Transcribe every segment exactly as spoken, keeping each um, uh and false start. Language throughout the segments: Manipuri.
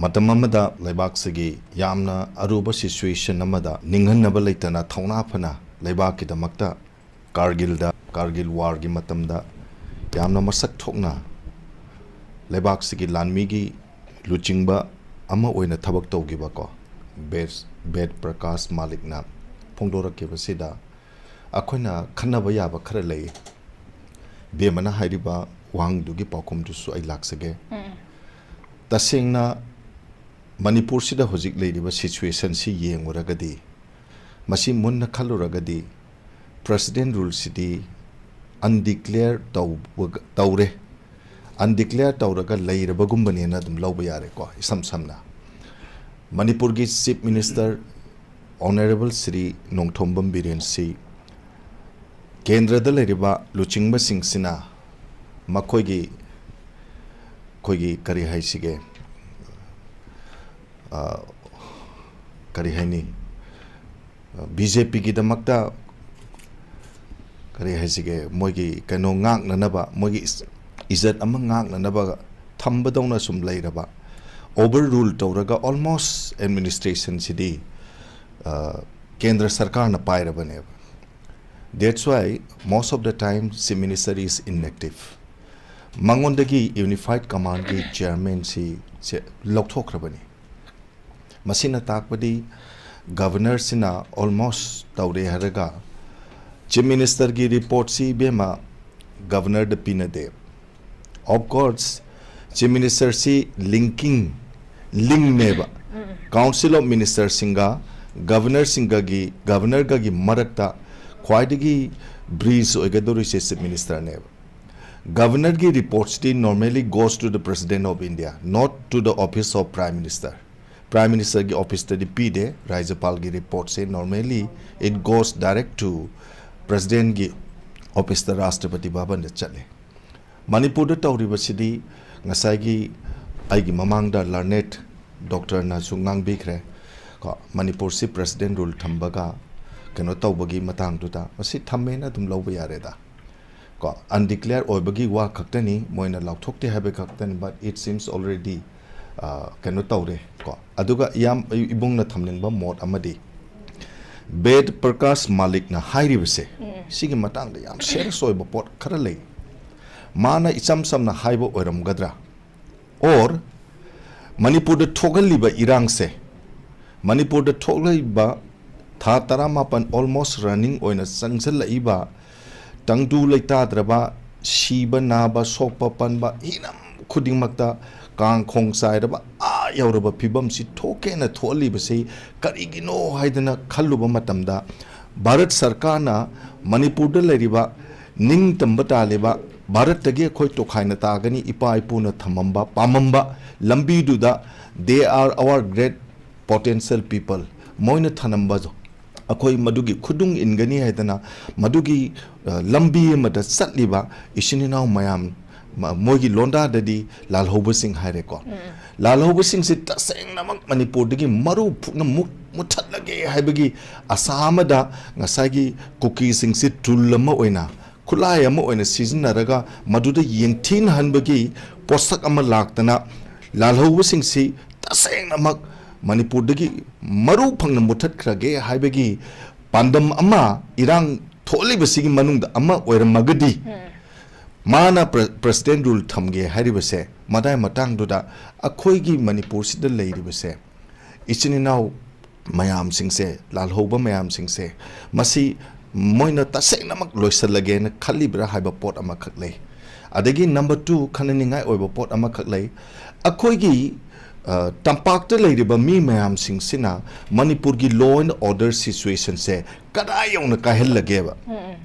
ꯃꯇꯝ ꯑꯃꯗ ꯂꯩꯕꯥꯛꯁꯤꯒꯤ ꯌꯥꯝꯅ ꯑꯔꯨꯕ situation ꯑꯃꯗ ꯅꯤꯡꯍꯟꯅꯕ ꯂꯩꯇꯅ ꯊꯧꯅꯥ ꯐꯅ ꯂꯩꯕꯥꯛꯀꯤꯗꯃꯛꯇ ꯀꯥꯔꯒꯤꯜꯗ, ꯀꯥꯔꯒꯤꯜ warꯒꯤ ꯃꯇꯝꯗ ꯌꯥꯝꯅ ꯃꯁꯛ ꯊꯣꯛꯅ ꯂꯩꯕꯥꯛꯁꯤꯒꯤ ꯂꯥꯟꯃꯤꯒꯤ ꯂꯨꯆꯤꯡꯕ ꯑꯃ ꯑꯣꯏꯅ ꯊꯕꯛ ꯇꯧꯈꯤꯕꯀꯣ, ꯕꯦꯗ, ꯕꯦꯗ ꯄ꯭ꯔꯀꯥꯁ ꯃꯥꯂꯤꯛꯅ ꯐꯣꯡꯗꯣꯔꯛꯈꯤꯕꯁꯤꯗ ꯑꯩꯈꯣꯏꯅ ꯈꯟꯅꯕ ꯌꯥꯕ ꯈꯔ ꯂꯩ꯫ ꯕꯦꯝꯃꯅ ꯍꯥꯏꯔꯤꯕ ꯋꯥꯍꯪꯗꯨꯒꯤ ꯄꯥꯎꯈꯨꯝꯗꯨꯁꯨ ꯑꯩ ꯂꯥꯛꯆꯒꯦ꯫ ꯎꯝ꯫ ꯇꯁꯦꯡꯅ ꯃꯅꯤꯄꯨꯔꯁꯤꯗ ꯍꯧꯖꯤꯛ ꯂꯩꯔꯤꯕ situationꯁꯤ ꯌꯦꯡꯉꯨꯔꯒꯗꯤ, ꯃꯁꯤ ꯃꯨꯟꯅ ꯈꯜꯂꯨꯔꯒꯗꯤ, President ruleꯁꯤꯗꯤ undeclare ꯇꯧꯕ-, ꯇꯧꯔꯦ, undeclare ꯇꯧꯔꯒ ꯂꯩꯔꯕꯒꯨꯝꯕꯅꯦꯅ ꯑꯗꯨꯝ ꯂꯧꯕ ꯌꯥꯔꯦꯀꯣ, ꯏꯁꯝ ꯁꯝꯅ꯫ ꯃꯅꯤꯄꯨꯔꯒꯤ Chief Minister Honourable Shri Nongthombam ꯕꯤꯔꯦꯟꯁꯤ ꯀꯦꯟꯗ꯭ꯔꯗ ꯂꯩꯔꯤꯕ ꯂꯨꯆꯤꯡꯕꯁꯤꯡꯁꯤꯅ ꯃꯈꯣꯏꯒꯤ, ꯑꯩꯈꯣꯏꯒꯤ ꯀꯔꯤ ꯍꯥꯏꯁꯤꯒꯦ, ꯑ, ꯀꯔꯤ ꯍꯥꯏꯅꯤ, ꯕꯤ ꯖꯦ ꯄꯤꯒꯤꯗꯃꯛꯇ ꯀꯔꯤ ꯍꯥꯏꯁꯤꯒꯦ, ꯃꯣꯏꯒꯤ ꯀꯩꯅꯣ ꯉꯥꯛꯅꯅꯕ, ꯃꯣꯏꯒꯤ ꯏꯁ-, ꯏꯖꯠ ꯑꯃ ꯉꯥꯛꯅꯅꯕ ꯊꯝꯕꯗꯧꯅ ꯁꯨꯝ ꯂꯩꯔꯕ, over rule ꯇꯧꯔꯒ almost administrationꯁꯤꯗꯤ, ꯑ, ꯀꯦꯟꯗ꯭ꯔ ꯁꯔꯀꯥꯔꯅ ꯄꯥꯏꯔꯕꯅꯦꯕ꯫ That's why most of the time Chief Minister is inactive. ꯃꯉꯣꯟꯗꯒꯤ Unified Commandꯀꯤ chairmanꯁꯤ ꯁꯦ ꯂꯧꯊꯣꯛꯈ꯭ꯔꯕꯅꯤ꯫ ꯃꯁꯤꯅ ꯇꯥꯛꯄꯗꯤ Governorꯁꯤꯅ almost ꯇꯧꯔꯦ ꯍꯥꯏꯔꯒ Chief Ministerꯒꯤ reportꯁꯤ ꯏꯕꯦꯝꯃ Governorꯗ ꯄꯤꯅꯗꯦ꯫ Of course, Chief Ministerꯁꯤ linking, linkꯅꯦꯕ꯫ Council of Ministerꯁꯤꯡꯒ Governorꯁꯤꯡꯒꯒꯤ, Governorꯒꯒꯤ ꯃꯔꯛꯇ ꯈ꯭ꯋꯥꯏꯗꯒꯤ bridge ꯑꯣꯏꯒꯗꯧꯔꯤꯁꯦ Chief Ministerꯅꯦꯕ꯫ Governorꯒꯤ reportꯁꯤꯗꯤ normally goes to the President of India, not to the office of Prime Minister. Prime Ministerꯒꯤ officeꯇꯗꯤ ꯄꯤꯗꯦ꯫ ꯔꯥꯖ꯭ꯌꯄꯥꯜꯒꯤ reportꯁꯦ normally it goes direct to Presidentꯒꯤ officeꯇ, ꯔꯥꯁꯇ꯭ꯔꯄꯇꯤ ꯚꯕꯟꯗ ꯆꯠꯂꯦ꯫ ꯃꯅꯤꯄꯨꯔꯗ ꯇꯧꯔꯤꯕꯁꯤꯗꯤ ꯉꯁꯥꯏꯒꯤ ꯑꯩꯒꯤ ꯃꯃꯥꯡꯗ learned doctorꯅꯁꯨ ꯉꯥꯡꯕꯤꯈ꯭ꯔꯦ ꯀꯣ, ꯃꯅꯤꯄꯨꯔꯁꯤ President rule ꯊꯝꯕꯒ ꯀꯩꯅꯣ ꯇꯧꯕꯒꯤ ꯃꯇꯥꯡꯗꯨꯗ, ꯃꯁꯤ ꯊꯝꯃꯦꯅ ꯑꯗꯨꯝ ꯂꯧꯕ ꯌꯥꯔꯦꯗ ꯀꯣ꯫ Undeclare ꯑꯣꯏꯕꯒꯤ ꯋꯥ ꯈꯛꯇꯅꯤ, ꯃꯣꯏꯅ ꯂꯥꯎꯊꯣꯛꯇꯦ ꯍꯥꯏꯕ ꯈꯛꯇꯅꯤ, but it seems already ꯑ, ꯀꯩꯅꯣ ꯇꯧꯔꯦ ꯀꯣ꯫ ꯑꯗꯨꯒ ꯏꯌꯥꯝ-, ꯏꯕꯨꯡꯅ ꯊꯝꯅꯤꯡꯕ ꯃꯣꯠ ꯑꯃꯗꯤ, ꯕꯦꯗ ꯄ꯭ꯔꯀꯥꯁ ꯃꯥꯂꯤꯛꯅ ꯍꯥꯏꯔꯤꯕꯁꯦ, ꯎꯝ꯫ ꯁꯤꯒꯤ ꯃꯇꯥꯡꯗ ꯌꯥꯝ serious ꯑꯣꯏꯕ ꯄꯣꯠ ꯈꯔ ꯂꯩ꯫ ꯃꯥꯅ ꯏꯆꯝ ꯆꯝꯅ ꯍꯥꯏꯕ ꯑꯣꯏꯔꯝꯒꯗ꯭ꯔꯥ? Or ꯃꯅꯤꯄꯨꯔꯗ ꯊꯣꯛꯍꯜꯂꯤꯕ ꯏꯔꯥꯡꯁꯦ, ꯃꯅꯤꯄꯨꯔꯗ ꯊꯣꯛꯂꯛꯏꯕ ꯊꯥ ꯇꯔꯥꯃꯥꯄꯟ almost running ꯑꯣꯏꯅ ꯆꯪꯁꯤꯜꯂꯛꯏꯕ, ꯇꯪꯗꯨ ꯂꯩꯇꯥꯗ꯭ꯔꯕ, ꯁꯤꯕ ꯅꯥꯕ, ꯁꯣꯛꯄ ꯄꯟꯕ, ꯍꯤꯔꯝ ꯈꯨꯗꯤꯡꯃꯛꯇ ꯀꯥꯡꯈꯣꯡ ꯆꯥꯏꯔꯕ, ꯑꯥ ꯌꯧꯔꯕ ꯐꯤꯕꯝꯁꯤ ꯊꯣꯛꯀꯦꯅ ꯊꯣꯛꯍꯜꯂꯤꯕꯁꯤ ꯀꯔꯤꯒꯤꯅꯣ ꯍꯥꯏꯗꯅ ꯈꯜꯂꯨꯕ ꯃꯇꯝꯗ, ꯚꯥꯔꯠ ꯁꯔꯀꯥꯔꯅ ꯃꯅꯤꯄꯨꯔꯗ ꯂꯩꯔꯤꯕ ꯅꯤꯡꯇꯝꯕ ꯇꯥꯜꯂꯤꯕ, ꯚꯥꯔꯠꯇꯒꯤ ꯑꯩꯈꯣꯏ ꯇꯣꯈꯥꯏꯅ ꯇꯥꯒꯅꯤ, ꯏꯄꯥ ꯏꯄꯨꯅ ꯊꯝꯃꯝꯕ, ꯄꯥꯝꯃꯝꯕ ꯂꯝꯕꯤꯗꯨꯗ, "They are our great potential people", ꯃꯣꯏꯅ ꯊꯝꯃꯝꯕꯗꯣ ꯑꯩꯈꯣꯏ ꯃꯗꯨꯒꯤ ꯈꯨꯗꯨꯡ ꯏꯟꯒꯅꯤ ꯍꯥꯏꯗꯅ, ꯃꯗꯨꯒꯤ, ꯑ, ꯂꯝꯕꯤ ꯑꯃꯗ ꯆꯠꯂꯤꯕ ꯏꯆꯤꯟ ꯏꯅꯥꯎ ꯃꯌꯥꯝ, ꯃ-, ꯃꯣꯏꯒꯤ ꯂꯣꯟꯗꯥꯗꯗꯤ ꯂꯥꯜꯍꯧꯕꯁꯤꯡ ꯍꯥꯏꯔꯦꯀꯣ꯫ ꯎꯝ꯫ ꯂꯥꯜꯍꯧꯕꯁꯤꯡꯁꯤ ꯇꯁꯦꯡꯅꯃꯛ ꯃꯅꯤꯄꯨꯔꯗꯒꯤ ꯃꯔꯨ ꯐꯨꯛꯅ ꯃꯨ-, ꯃꯨꯠꯊꯠꯂꯒꯦ ꯍꯥꯏꯕꯒꯤ ꯑꯁꯥ ꯑꯃꯗ ꯉꯁꯥꯏꯒꯤ ꯀꯨꯀꯤꯁꯤꯡꯁꯤ tool ꯑꯃ ꯑꯣꯏꯅ, ꯈꯨꯠꯂꯥꯏ ꯑꯃ ꯑꯣꯏꯅ ꯁꯤꯖꯤꯟꯅꯔꯒ ꯃꯗꯨꯗ ꯌꯦꯡꯊꯤꯅꯍꯟꯕꯒꯤ ꯄꯣꯠꯁꯛ ꯑꯃ ꯂꯥꯛꯇꯅ, ꯂꯥꯜꯍꯧꯕꯁꯤꯡꯁꯤ ꯇꯁꯦꯡꯅꯃꯛ ꯃꯅꯤꯄꯨꯔꯗꯒꯤ ꯃꯔꯨ ꯐꯪꯅ ꯃꯨꯠꯊꯠꯈ꯭ꯔꯒꯦ ꯍꯥꯏꯕꯒꯤ ꯄꯥꯟꯗꯝ ꯑꯃ ꯏꯔꯥꯡ ꯊꯣꯛꯂꯤꯕꯁꯤꯒꯤ ꯃꯅꯨꯡꯗ ꯑꯃ ꯑꯣꯏꯔꯝꯃꯒꯗꯤ, ꯎꯝ꯫ ꯃꯥꯅ ꯄ꯭ꯔ-, president rule ꯊꯝꯒꯦ ꯍꯥꯏꯔꯤꯕꯁꯦ, ꯃꯗꯥꯏ ꯃꯇꯥꯡꯗꯨꯗ ꯑꯩꯈꯣꯏꯒꯤ ꯃꯅꯤꯄꯨꯔꯁꯤꯗ ꯂꯩꯔꯤꯕꯁꯦ, ꯏꯆꯤꯟ ꯏꯅꯥꯎ ꯃꯌꯥꯝꯁꯤꯡꯁꯦ, ꯂꯥꯜꯍꯧꯕ ꯃꯌꯥꯝꯁꯤꯡꯁꯦ, ꯃꯁꯤ ꯃꯣꯏꯅ ꯇꯁꯦꯡꯅꯃꯛ ꯂꯣꯏꯁꯤꯜꯂꯒꯦꯅ ꯈꯜꯂꯤꯕ꯭ꯔꯥ ꯍꯥꯏꯕ ꯄꯣꯠ ꯑꯃꯈꯛ ꯂꯩ꯫ ꯑꯗꯒꯤ number two, ꯈꯟꯅꯅꯤꯡꯉꯥꯏ ꯑꯣꯏꯕ ꯄꯣꯠ ꯑꯃꯈꯛ ꯂꯩ꯫ ꯑꯩꯈꯣꯏꯒꯤ, ꯑ, ꯇꯝꯄꯥꯛꯇ ꯂꯩꯔꯤꯕ ꯃꯤ ꯃꯌꯥꯝꯁꯤꯡꯁꯤꯅ ꯃꯅꯤꯄꯨꯔꯒꯤ law and order situationꯁꯦ ꯀꯗꯥꯏ ꯌꯧꯅ ꯀꯥꯏꯍꯜꯂꯒꯦꯕ? ꯎꯝ, ꯎꯝ꯫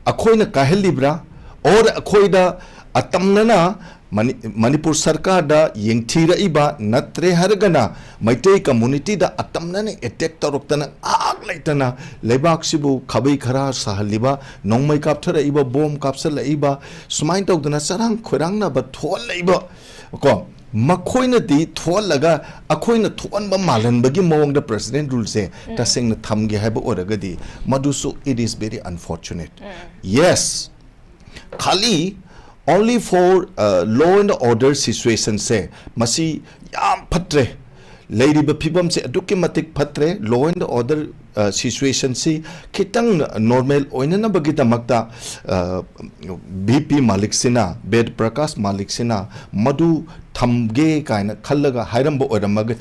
ꯑꯩꯈꯣꯏꯅ ꯀꯥꯏꯍꯜꯂꯤꯕ꯭ꯔꯥ? Or ꯑꯩꯈꯣꯏꯗ ꯑꯇꯝꯅꯅ ꯃꯅꯤ-, ꯃꯅꯤꯄꯨꯔ ꯁꯔꯀꯥꯔꯗ ꯌꯦꯡꯊꯤꯔꯛꯏꯕ, ꯅꯠꯇ꯭ꯔꯦ ꯍꯥꯏꯔꯒꯅ ꯃꯩꯇꯩ communityꯗ ꯑꯇꯝꯅꯅ attack ꯇꯧꯔꯛꯇꯅ ꯉꯥꯏꯍꯥꯛ ꯂꯩꯇꯅ ꯂꯩꯕꯥꯛꯁꯤꯕꯨ ꯈꯥꯕꯩ ꯈꯔꯥ ꯁꯥꯍꯜꯂꯤꯕ, ꯅꯣꯡꯃꯩ ꯀꯥꯞꯊꯔꯛꯏꯕ, bomb ꯀꯥꯞꯁꯤꯜꯂꯛꯏꯕ, ꯁꯨꯃꯥꯏꯅ ꯇꯧꯗꯅ ꯆꯔꯥꯡ ꯈꯣꯏꯔꯥꯡꯅꯕ ꯊꯣꯛꯍꯜꯂꯛꯏꯕ ꯀꯣ, ꯃꯈꯣꯏꯅꯗꯤ ꯊꯣꯛꯍꯜꯂꯒ ꯑꯩꯈꯣꯏꯅ ꯊꯣꯛꯍꯟꯕ ꯃꯥꯜꯍꯟꯕꯒꯤ ꯃꯑꯣꯡꯗ president ruleꯁꯦ ꯎꯝ꯫ ꯇꯁꯦꯡꯅ ꯊꯝꯒꯦ ꯍꯥꯏꯕ ꯑꯣꯏꯔꯒꯗꯤ, ꯃꯗꯨꯁꯨ it is very unfortunate꯫ Um. Yes, ꯈꯥꯂꯤ Only for uh, law and order situationꯁꯦ ꯃꯁꯤ ꯌꯥꯝ ꯐꯠꯇ꯭ꯔꯦ꯫ ꯂꯩꯔꯤꯕ ꯐꯤꯕꯝꯁꯦ ꯑꯗꯨꯛꯀꯤ ꯃꯇꯤꯛ ꯐꯠꯇ꯭ꯔꯦ꯫ Law and order situationꯁꯤ ꯈꯤꯇꯪ normal ꯑꯣꯏꯅꯅꯕꯒꯤꯗꯃꯛꯇ ꯚꯤ ꯄꯤ ꯃꯥꯂꯤꯛꯁꯤꯅ, ꯕꯦꯗ ꯄ꯭ꯔꯀꯥꯁ ꯃꯥꯂꯤꯛꯁꯤꯅ ꯃꯗꯨ ꯊꯝꯒꯦ ꯀꯥꯏꯅ ꯈꯜꯂꯒ ꯍꯥꯏꯔꯝꯕ ꯑꯣꯏꯔꯝꯃꯒ,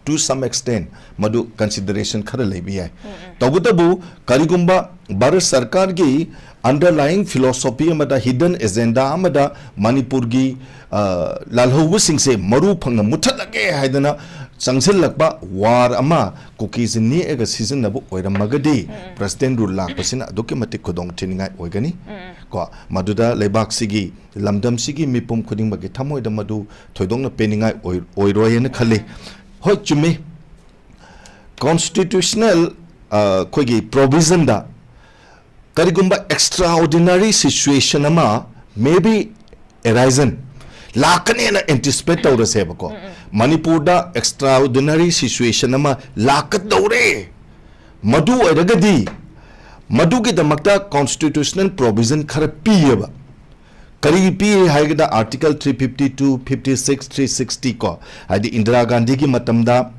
to some extent, ꯃꯗꯨ consideration ꯈꯔ ꯂꯩꯕ ꯌꯥꯏ꯫ ꯇꯧꯕꯇꯕꯨ ꯀꯔꯤꯒꯨꯝꯕ ꯚꯥꯔꯠ ꯁꯔꯀꯥꯔꯒꯤ underlying philosophy ꯑꯃꯗ, hidden agenda ꯑꯃꯗ ꯃꯅꯤꯄꯨꯔꯒꯤ ꯑ, ꯂꯥꯜꯍꯧꯕꯁꯤꯡꯁꯦ ꯃꯔꯨ ꯐꯪꯅ ꯃꯨꯠꯊꯠꯂꯒꯦ ꯍꯥꯏꯗꯅ ꯆꯪꯁꯤꯜꯂꯛꯄ ꯋꯥꯔ ꯑꯃ ꯀꯨꯀꯤꯁꯤ ꯅꯦꯛꯑꯒ ꯁꯤꯖꯤꯟꯅꯕ ꯑꯣꯏꯔꯝꯃꯒꯗꯤ, ꯄ꯭ꯔꯁꯤꯗꯦꯟ ꯔꯨꯜ ꯂꯥꯛꯄꯁꯤꯅ ꯑꯗꯨꯛꯀꯤ ꯃꯇꯤꯛ ꯈꯨꯗꯣꯡ ꯊꯤꯅꯤꯡꯉꯥꯏ ꯑꯣꯏꯒꯅꯤ꯫ ꯀꯣ, ꯃꯗꯨꯗ ꯂꯩꯕꯥꯛꯁꯤꯒꯤ, ꯂꯝꯗꯝꯁꯤꯒꯤ ꯃꯤꯄꯨꯝ ꯈꯨꯗꯤꯡꯃꯛꯀꯤ ꯊꯃꯣꯏꯗ ꯃꯗꯨ ꯊꯣꯏꯗꯣꯛꯅ ꯄꯦꯟꯅꯤꯡꯉꯥꯏ ꯑꯣꯏ-, ꯑꯣꯏꯔꯣꯏ ꯍꯥꯏꯅ ꯈꯜꯂꯤ꯫ ꯍꯣꯏ, ꯆꯨꯝꯃꯤ꯫ Constitutional, ꯑ, ꯑꯩꯈꯣꯏꯒꯤ provisionꯗ ꯀꯔꯤꯒꯨꯝꯕ extraordinary situation ꯑꯃ, maybe arisen, ꯂꯥꯛꯀꯅꯦꯅ anticipate ꯇꯧꯔꯁꯦꯕꯀꯣ꯫ ꯃꯅꯤꯄꯨꯔꯗ extraordinary situation ꯑꯃ ꯂꯥꯛꯀꯗꯧꯔꯦ꯫ ꯃꯗꯨ ꯑꯣꯏꯔꯒꯗꯤ ꯃꯗꯨꯒꯤꯗꯃꯛꯇ constitutional provision ꯈꯔ ꯄꯤꯌꯦꯕ꯫ ꯀꯔꯤ ꯄꯤ ꯍꯥꯏꯒꯗ, Article three fifty two, fifty six, three sixty ꯀꯣ, ꯍꯥꯏꯗꯤ ꯏꯟꯗꯤꯔꯥ ꯒꯥꯟꯙꯤꯒꯤ ꯃꯇꯝꯗ,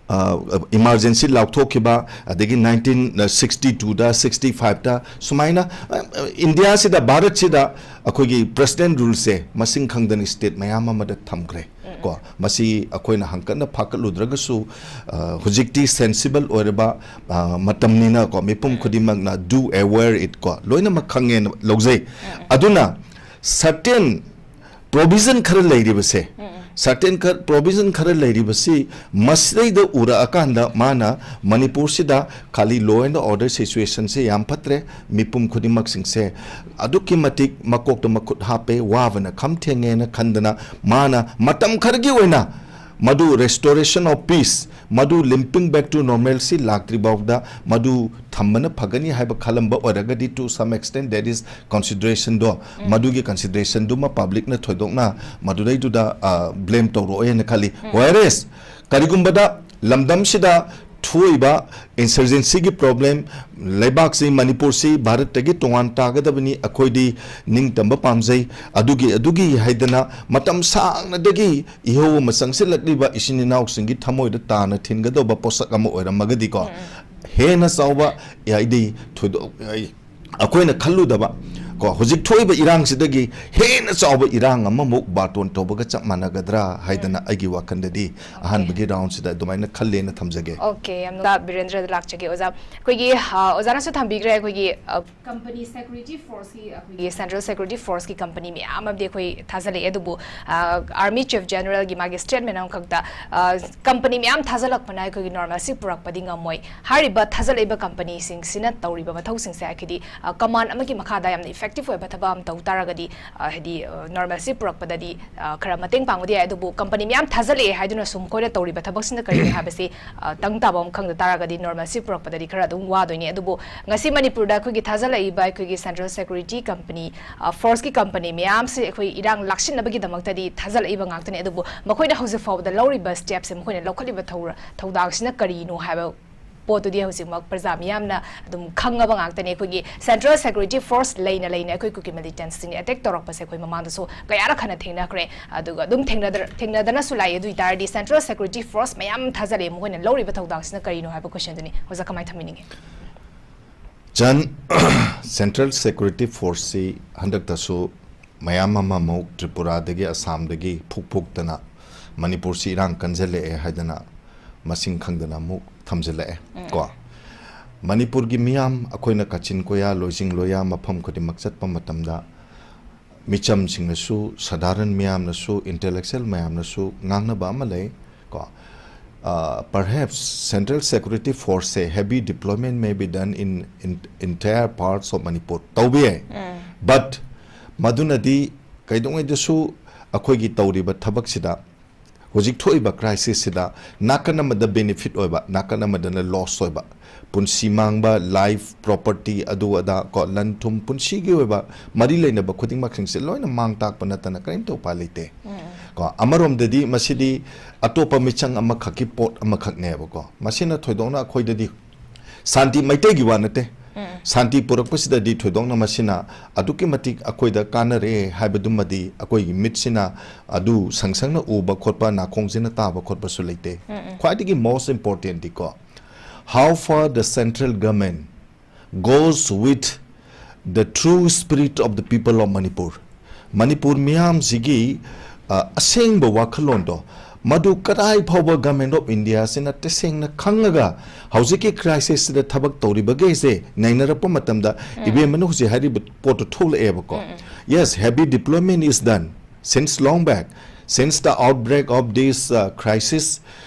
ꯑ, emergency ꯂꯥꯎꯊꯣꯛꯈꯤꯕ, ꯑꯗꯒꯤ nineteen sixty twoꯗ, sixty fiveꯇ ꯁꯨꯃꯥꯏꯅ, ꯑ, ꯑ, ꯏꯟꯗꯤꯌꯥꯁꯤꯗ, ꯚꯥꯔꯠꯁꯤꯗ ꯑꯩꯈꯣꯏꯒꯤ ꯄ꯭ꯔꯁꯤꯗꯦꯟ ꯔꯨꯜꯁꯦ ꯃꯁꯤꯡ ꯈꯪꯗꯅ state ꯃꯌꯥꯝ ꯑꯃꯗ ꯊꯝꯈ꯭ꯔꯦ꯫ ꯀꯣ, ꯃꯁꯤ ꯑꯩꯈꯣꯏꯅ ꯍꯪꯀꯠꯅ ꯐꯥꯀꯠꯂꯨꯗ꯭ꯔꯒꯁꯨ, ꯑ, ꯍꯧꯖꯤꯛꯇꯤ sensible ꯑꯣꯏꯔꯕ, ꯑ, ꯃꯇꯝꯅꯤꯅ ꯀꯣ, ꯃꯤꯄꯨꯝ ꯈꯨꯗꯤꯡꯃꯛꯅ do aware it ꯀꯣ, ꯂꯣꯏꯅꯃꯛ ꯈꯪꯉꯦꯅ ꯂꯧꯖꯩ꯫ ꯑꯗꯨꯅ certain provision ꯈꯔ ꯂꯩꯔꯤꯕꯁꯦ, certain ꯈꯔ, provision ꯈꯔ ꯂꯩꯔꯤꯕꯁꯤ ꯃꯁꯤꯗꯩꯗ ꯎꯔꯛꯑꯀꯥꯟꯗ ꯃꯥꯅ ꯃꯅꯤꯄꯨꯔꯁꯤꯗ ꯈꯥꯂꯤ law and order situationꯁꯦ ꯌꯥꯝ ꯐꯠꯇ꯭ꯔꯦ, ꯃꯤꯄꯨꯝ ꯈꯨꯗꯤꯡꯃꯛꯁꯤꯡꯁꯦ ꯑꯗꯨꯛꯀꯤ ꯃꯇꯤꯛ ꯃꯀꯣꯛꯇ ꯃꯈꯨꯠ ꯍꯥꯞꯄꯦ, ꯋꯥꯕꯅ ꯈꯝ ꯊꯦꯡꯉꯦꯅ ꯈꯟꯗꯅ ꯃꯥꯅ ꯃꯇꯝ ꯈꯔꯒꯤ ꯑꯣꯏꯅ ꯃꯗꯨ restoration of peace, ꯃꯗꯨ limping back to normalcy ꯂꯥꯛꯇ꯭ꯔꯤ ꯐꯥꯎꯗ ꯃꯗꯨ ꯊꯝꯕꯅ ꯐꯒꯅꯤ ꯍꯥꯏꯕ ꯈꯜꯂꯝꯕ ꯑꯣꯏꯔꯒꯗꯤ, to some extent, that is considerationꯗꯣ, ꯃꯗꯨꯒꯤ considerationꯗꯨꯃ publicꯅ ꯊꯣꯏꯗꯣꯛꯅ ꯃꯗꯨꯗꯩꯗꯨꯗ, ꯑ, blame ꯇꯧꯔꯛꯑꯣꯏꯅ ꯈꯜꯂꯤ꯫ Whereas, ꯀꯔꯤꯒꯨꯝꯕꯗ ꯂꯝꯗꯝꯁꯤꯗ ꯊꯣꯛꯏꯕ insurgencyꯒꯤ problem, ꯂꯩꯕꯥꯛꯁꯤ, ꯃꯅꯤꯄꯨꯔꯁꯤ ꯚꯥꯔꯠꯇꯒꯤ ꯇꯣꯉꯥꯟ ꯇꯥꯒꯗꯕꯅꯤ, ꯑꯩꯈꯣꯏꯗꯤ ꯅꯤꯡꯇꯝꯕ ꯄꯥꯝꯖꯩ, ꯑꯗꯨꯒꯤ, ꯑꯗꯨꯒꯤ ꯍꯥꯏꯗꯅ ꯃꯇꯝ ꯁꯥꯡꯅꯗꯒꯤ ꯏꯍꯧ ꯑꯃ ꯆꯪꯁꯤꯜꯂꯛꯂꯤꯕ ꯏꯆꯤꯟ ꯏꯅꯥꯎꯁꯤꯡꯒꯤ ꯊꯃꯣꯏꯗ ꯇꯥꯅ ꯊꯤꯟꯒꯗꯧꯕ ꯄꯣꯠꯁꯛ ꯑꯃ ꯑꯣꯏꯔꯝꯃꯒꯗꯤꯀꯣ, ꯎꯝ꯫ ꯍꯦꯟꯅ ꯆꯥꯎꯕ, ꯍꯥꯏꯗꯤ ꯊꯣꯏꯗꯣꯛ-, ꯑꯩꯈꯣꯏꯅ ꯈꯜꯂꯨꯗꯕ ꯀꯣ, ꯍꯧꯖꯤꯛ ꯊꯣꯛꯏꯕ ꯏꯔꯥꯡꯁꯤꯗꯒꯤ ꯍꯦꯟꯅ ꯆꯥꯎꯕ ꯏꯔꯥꯡ ꯑꯃꯃꯨꯛ ꯕꯥꯔꯇꯣꯟ ꯇꯧꯕꯒ ꯆꯞ ꯃꯥꯟꯅꯒꯗ꯭ꯔꯥ ꯍꯥꯏꯗꯅ ꯎꯝ꯫ ꯑꯩꯒꯤ ꯋꯥꯈꯜꯗꯗꯤ ꯑꯣꯀꯦ꯫ ꯑꯍꯥꯟꯕꯒꯤ roundꯁꯤꯗ ꯑꯗꯨꯃꯥꯏꯅ ꯈꯜꯂꯦꯅ ꯊꯝꯖꯒꯦ꯫ ꯑꯣꯀꯦ, ꯌꯥꯝ ꯅꯨꯡꯉꯥꯏ꯫ ꯕꯤꯔꯦꯟꯗ꯭ꯔꯗ ꯂꯥꯛꯆꯒꯦ, ꯑꯣꯖꯥ꯫ ꯑꯩꯈꯣꯏꯒꯤ, ꯑ, ꯑꯣꯖꯥꯅꯁꯨ ꯊꯝꯕꯤꯈ꯭ꯔꯦ, ꯑꯩꯈꯣꯏꯒꯤ, ꯑ, company security forceꯀꯤ, ꯑꯩꯈꯣꯏꯒꯤ central security forceꯀꯤ company ꯃꯌꯥꯝ ꯑꯃꯗꯤ ꯑꯩꯈꯣꯏ ꯊꯥꯖꯜꯂꯛꯑꯦ, ꯑꯗꯨꯕꯨ, ꯑ, army chief generalꯒꯤ ꯃꯥꯒꯤ statement ꯑꯃꯈꯛꯇ, ꯑ, company ꯃꯌꯥꯝ ꯊꯥꯖꯜꯂꯛꯄꯅ ꯑꯩꯈꯣꯏꯒꯤ normalcy ꯄꯨꯔꯛꯄꯗꯤ ꯉꯝꯃꯣꯏ꯫ ꯍꯥꯏꯔꯤꯕ ꯊꯥꯖꯜꯂꯛꯏꯕ companyꯁꯤꯡꯁꯤꯅ ꯇꯧꯔꯤꯕ ꯃꯊꯧꯁꯤꯡꯁꯦ, ꯍꯥꯏꯗꯤ, ꯑ, command ꯑꯃꯒꯤ ꯃꯈꯥꯗ ꯌꯥꯝꯅ effective ꯑꯣꯏꯕ ꯊꯕꯛ ꯑꯃ ꯇꯧ ꯇꯥꯔꯒꯗꯤ, ꯑ, ꯍꯥꯏꯗꯤ, ꯑ, normalcy ꯄꯨꯔꯛꯄꯗꯗꯤ, ꯑ, ꯈꯔ ꯃꯇꯦꯡ ꯄꯥꯡꯕꯗꯤ ꯌꯥꯏ, ꯑꯗꯨꯕꯨ company ꯃꯌꯥꯝ ꯊꯥꯖꯜꯂꯛꯑꯦ ꯍꯥꯏꯗꯨꯅ ꯁꯨꯝ ꯃꯈꯣꯏꯅ ꯇꯧꯔꯤꯕ ꯊꯕꯛꯁꯤꯅ ꯀꯔꯤꯅꯣ ꯍꯥꯏꯕꯁꯤ, ꯑ, ꯇꯪ ꯇꯥꯕ ꯑꯃ ꯈꯪꯗ ꯇꯥꯔꯒꯗꯤ normalcy ꯄꯨꯔꯛꯄꯗꯗꯤ ꯈꯔ ꯑꯗꯨꯝ ꯋꯥꯗꯣꯏꯅꯤ꯫ ꯑꯗꯨꯕꯨ ꯉꯁꯤ ꯃꯅꯤꯄꯨꯔꯗ ꯑꯩꯈꯣꯏꯒꯤ ꯊꯥꯖꯜꯂꯛꯏꯕ ꯑꯩꯈꯣꯏꯒꯤ central security company, ꯑ, forceꯀꯤ company ꯃꯌꯥꯝꯁꯤ ꯑꯩꯈꯣꯏ ꯏꯔꯥꯡ ꯂꯥꯛꯁꯤꯟꯅꯕꯒꯤꯗꯃꯛꯇꯗꯤ ꯊꯥꯖꯜꯂꯛꯏꯕ ꯉꯥꯛꯇꯅꯤ꯫ ꯑꯗꯨꯕꯨ ꯃꯈꯣꯏꯅ ꯍꯧꯖꯤꯛ ꯐꯥꯎꯕꯗ ꯂꯧꯔꯤꯕ stepꯁꯦ, ꯃꯈꯣꯏꯅ ꯂꯧꯈꯠꯂꯤꯕ ꯊꯧꯔ-, ꯊꯧꯗꯥꯡꯁꯤꯅ ꯀꯔꯤꯅꯣ ꯍꯥꯏꯕ ꯄꯣꯠꯇꯨꯗꯤ ꯍꯧꯖꯤꯛꯃꯛ ꯄ꯭ꯔꯖꯥ ꯃꯤꯌꯥꯝꯅ ꯑꯗꯨꯝ ꯈꯪꯉꯕ ꯉꯥꯛꯇꯅꯤ꯫ ꯑꯩꯈꯣꯏꯒꯤ central security force ꯂꯩꯅ ꯂꯩꯅ ꯑꯩꯈꯣꯏ ꯀꯨꯀꯤ militantꯁꯤꯡꯅ attack ꯇꯧꯔꯛꯄꯁꯦ ꯑꯩꯈꯣꯏ ꯃꯃꯥꯡꯗꯁꯨ ꯀꯌꯥꯔꯛ ꯍꯟꯅ ꯊꯦꯡꯅꯈ꯭ꯔꯦ꯫ ꯑꯗꯨꯒ ꯑꯗꯨꯝ ꯊꯦꯡꯅꯗ-, ꯊꯦꯡꯅꯗꯅꯁꯨ ꯂꯥꯛꯏ꯫ ꯑꯗꯨ ꯑꯣꯏ ꯇꯥꯔꯗꯤ central security force ꯃꯌꯥꯝ ꯊꯥꯖꯜꯂꯦ, ꯃꯈꯣꯏꯅ ꯂꯧꯔꯤꯕ ꯊꯧꯗꯥꯡꯁꯤꯅ ꯀꯔꯤꯅꯣ ꯍꯥꯏꯕ questionꯗꯨꯅꯤ꯫ ꯑꯣꯖꯥ, ꯀꯃꯥꯏꯅ ꯊꯝꯕꯤꯅꯤꯡꯉꯤ? ꯆꯟ, central security forceꯁꯤ ꯍꯟꯗꯛꯇꯁꯨ ꯃꯌꯥꯝ ꯑꯃꯃꯨꯛ ꯇ꯭ꯔꯤꯄꯨꯔꯥꯗꯒꯤ, ꯑꯁꯥꯝꯗꯒꯤ ꯐꯨꯛ ꯐꯨꯛꯇꯅ ꯃꯅꯤꯄꯨꯔꯁꯤ ꯏꯔꯥꯡ ꯀꯟꯖꯜꯂꯛꯑꯦ ꯍꯥꯏꯗꯅ ꯃꯁꯤꯡ ꯈꯪꯗꯅ ꯑꯃꯨꯛ ꯊꯝꯖꯤꯜꯂꯛꯑꯦ꯫ ꯎꯝ꯫ ꯀꯣ, ꯃꯅꯤꯄꯨꯔꯒꯤ ꯃꯤꯌꯥꯝ, ꯑꯩꯈꯣꯏꯅ ꯀꯥꯆꯤꯟ ꯀꯣꯌꯥ, ꯂꯣꯏꯖꯤꯡ ꯂꯣꯌꯥ ꯃꯐꯝ ꯈꯨꯗꯤꯡꯃꯛ ꯆꯠꯄ ꯃꯇꯝꯗ ꯃꯤꯆꯝꯁꯤꯡꯅꯁꯨ, ꯁꯙꯥꯔꯟ ꯃꯤꯌꯥꯝꯅꯁꯨ, intellectual ꯃꯌꯥꯝꯅꯁꯨ ꯉꯥꯡꯅꯕ ꯑꯃ ꯂꯩ꯫ ꯀꯣ, ꯑ, perhaps central security forceꯁꯦ heavy deployment may be done in, in entire parts of Manipur ꯇꯧꯕ ꯌꯥꯏ꯫ ꯎꯝ꯫ But ꯃꯗꯨꯅꯗꯤ ꯀꯩꯗꯧꯉꯩꯗꯁꯨ ꯑꯩꯈꯣꯏꯒꯤ ꯇꯧꯔꯤꯕ ꯊꯕꯛꯁꯤꯗ, ꯍꯧꯖꯤꯛ ꯊꯣꯛꯏꯕ crisisꯁꯤꯗ ꯅꯥꯀꯟ ꯑꯃꯗ benefit ꯑꯣꯏꯕ, ꯅꯥꯀꯟ ꯑꯃꯗꯅ loss ꯑꯣꯏꯕ, ꯄꯨꯟꯁꯤ ꯃꯥꯡꯕ, life, property, ꯑꯗꯨ ꯑꯗꯥ, ꯀꯣ, ꯂꯟ ꯊꯨꯝ, ꯄꯨꯟꯁꯤꯒꯤ ꯑꯣꯏꯕ ꯃꯔꯤ ꯂꯩꯅꯕ ꯈꯨꯗꯤꯡꯃꯛꯁꯤꯡꯁꯦ ꯂꯣꯏꯅ ꯃꯥꯡ ꯇꯥꯛꯄ ꯅꯠꯇꯅ ꯀꯔꯤꯝꯇ ꯎꯄꯥꯏ ꯂꯩꯇꯦ꯫ ꯎꯝ꯫ ꯀꯣ, ꯑꯃꯔꯣꯝꯗꯗꯤ ꯃꯁꯤꯗꯤ ꯑꯇꯣꯞꯄ ꯃꯤꯆꯪ ꯑꯃꯈꯛꯀꯤ ꯄꯣꯠ ꯑꯃꯈꯛꯅꯦꯕꯀꯣ꯫ ꯃꯁꯤꯅ ꯊꯣꯏꯗꯣꯛꯅ ꯑꯩꯈꯣꯏꯗꯗꯤ ꯁꯥꯟꯇꯤ, ꯃꯩꯇꯩꯒꯤ ꯋꯥ ꯅꯠꯇꯦ, ꯁꯥꯟꯇꯤ ꯄꯨꯔꯛꯄꯁꯤꯗꯗꯤ ꯊꯣꯏꯗꯣꯛꯅ ꯃꯁꯤꯅ ꯑꯗꯨꯛꯀꯤ ꯃꯇꯤꯛ ꯑꯩꯈꯣꯏꯗ ꯀꯥꯟꯅꯔꯦ ꯍꯥꯏꯕꯗꯨꯃꯗꯤ ꯑꯩꯈꯣꯏꯒꯤ ꯃꯤꯠꯁꯤꯅ ꯑꯗꯨ ꯁꯪ ꯁꯪꯅ ꯎꯕ ꯈꯣꯠꯄ, ꯅꯥꯀꯣꯡꯁꯤꯅ ꯇꯥꯕ ꯈꯣꯠꯄꯁꯨ ꯂꯩꯇꯦ꯫ ꯈ꯭ꯋꯥꯏꯗꯒꯤ most importantꯗꯤꯀꯣ, how far the central government goes with the true spirit of the people of Manipur. Manipur ꯃꯤꯌꯥꯝꯁꯤꯒꯤ, ꯑ, ꯑꯁꯦꯡꯕ ꯋꯥꯈꯜꯂꯣꯟꯗꯣ, ꯃꯗꯨ ꯀꯗꯥꯏ ꯐꯥꯎꯕ Government of Indiaꯁꯤꯅ ꯇꯁꯦꯡꯅ ꯈꯪꯉꯒ ꯍꯧꯖꯤꯛꯀꯤ crisisꯁꯤꯗ ꯊꯕꯛ ꯇꯧꯔꯤꯕꯒꯦꯁꯦ ꯅꯩꯅꯔꯛꯄ ꯃꯇꯝꯗ, ꯏꯕꯦꯝꯃꯅ ꯍꯧꯖꯤꯛ ꯍꯥꯏꯔꯤꯕ ꯄꯣꯠꯇꯨ ꯊꯣꯛꯂꯛꯑꯦꯕꯀꯣ꯫ Yes, heavy deployment is done since long back, since the outbreak of this, uh, crisis,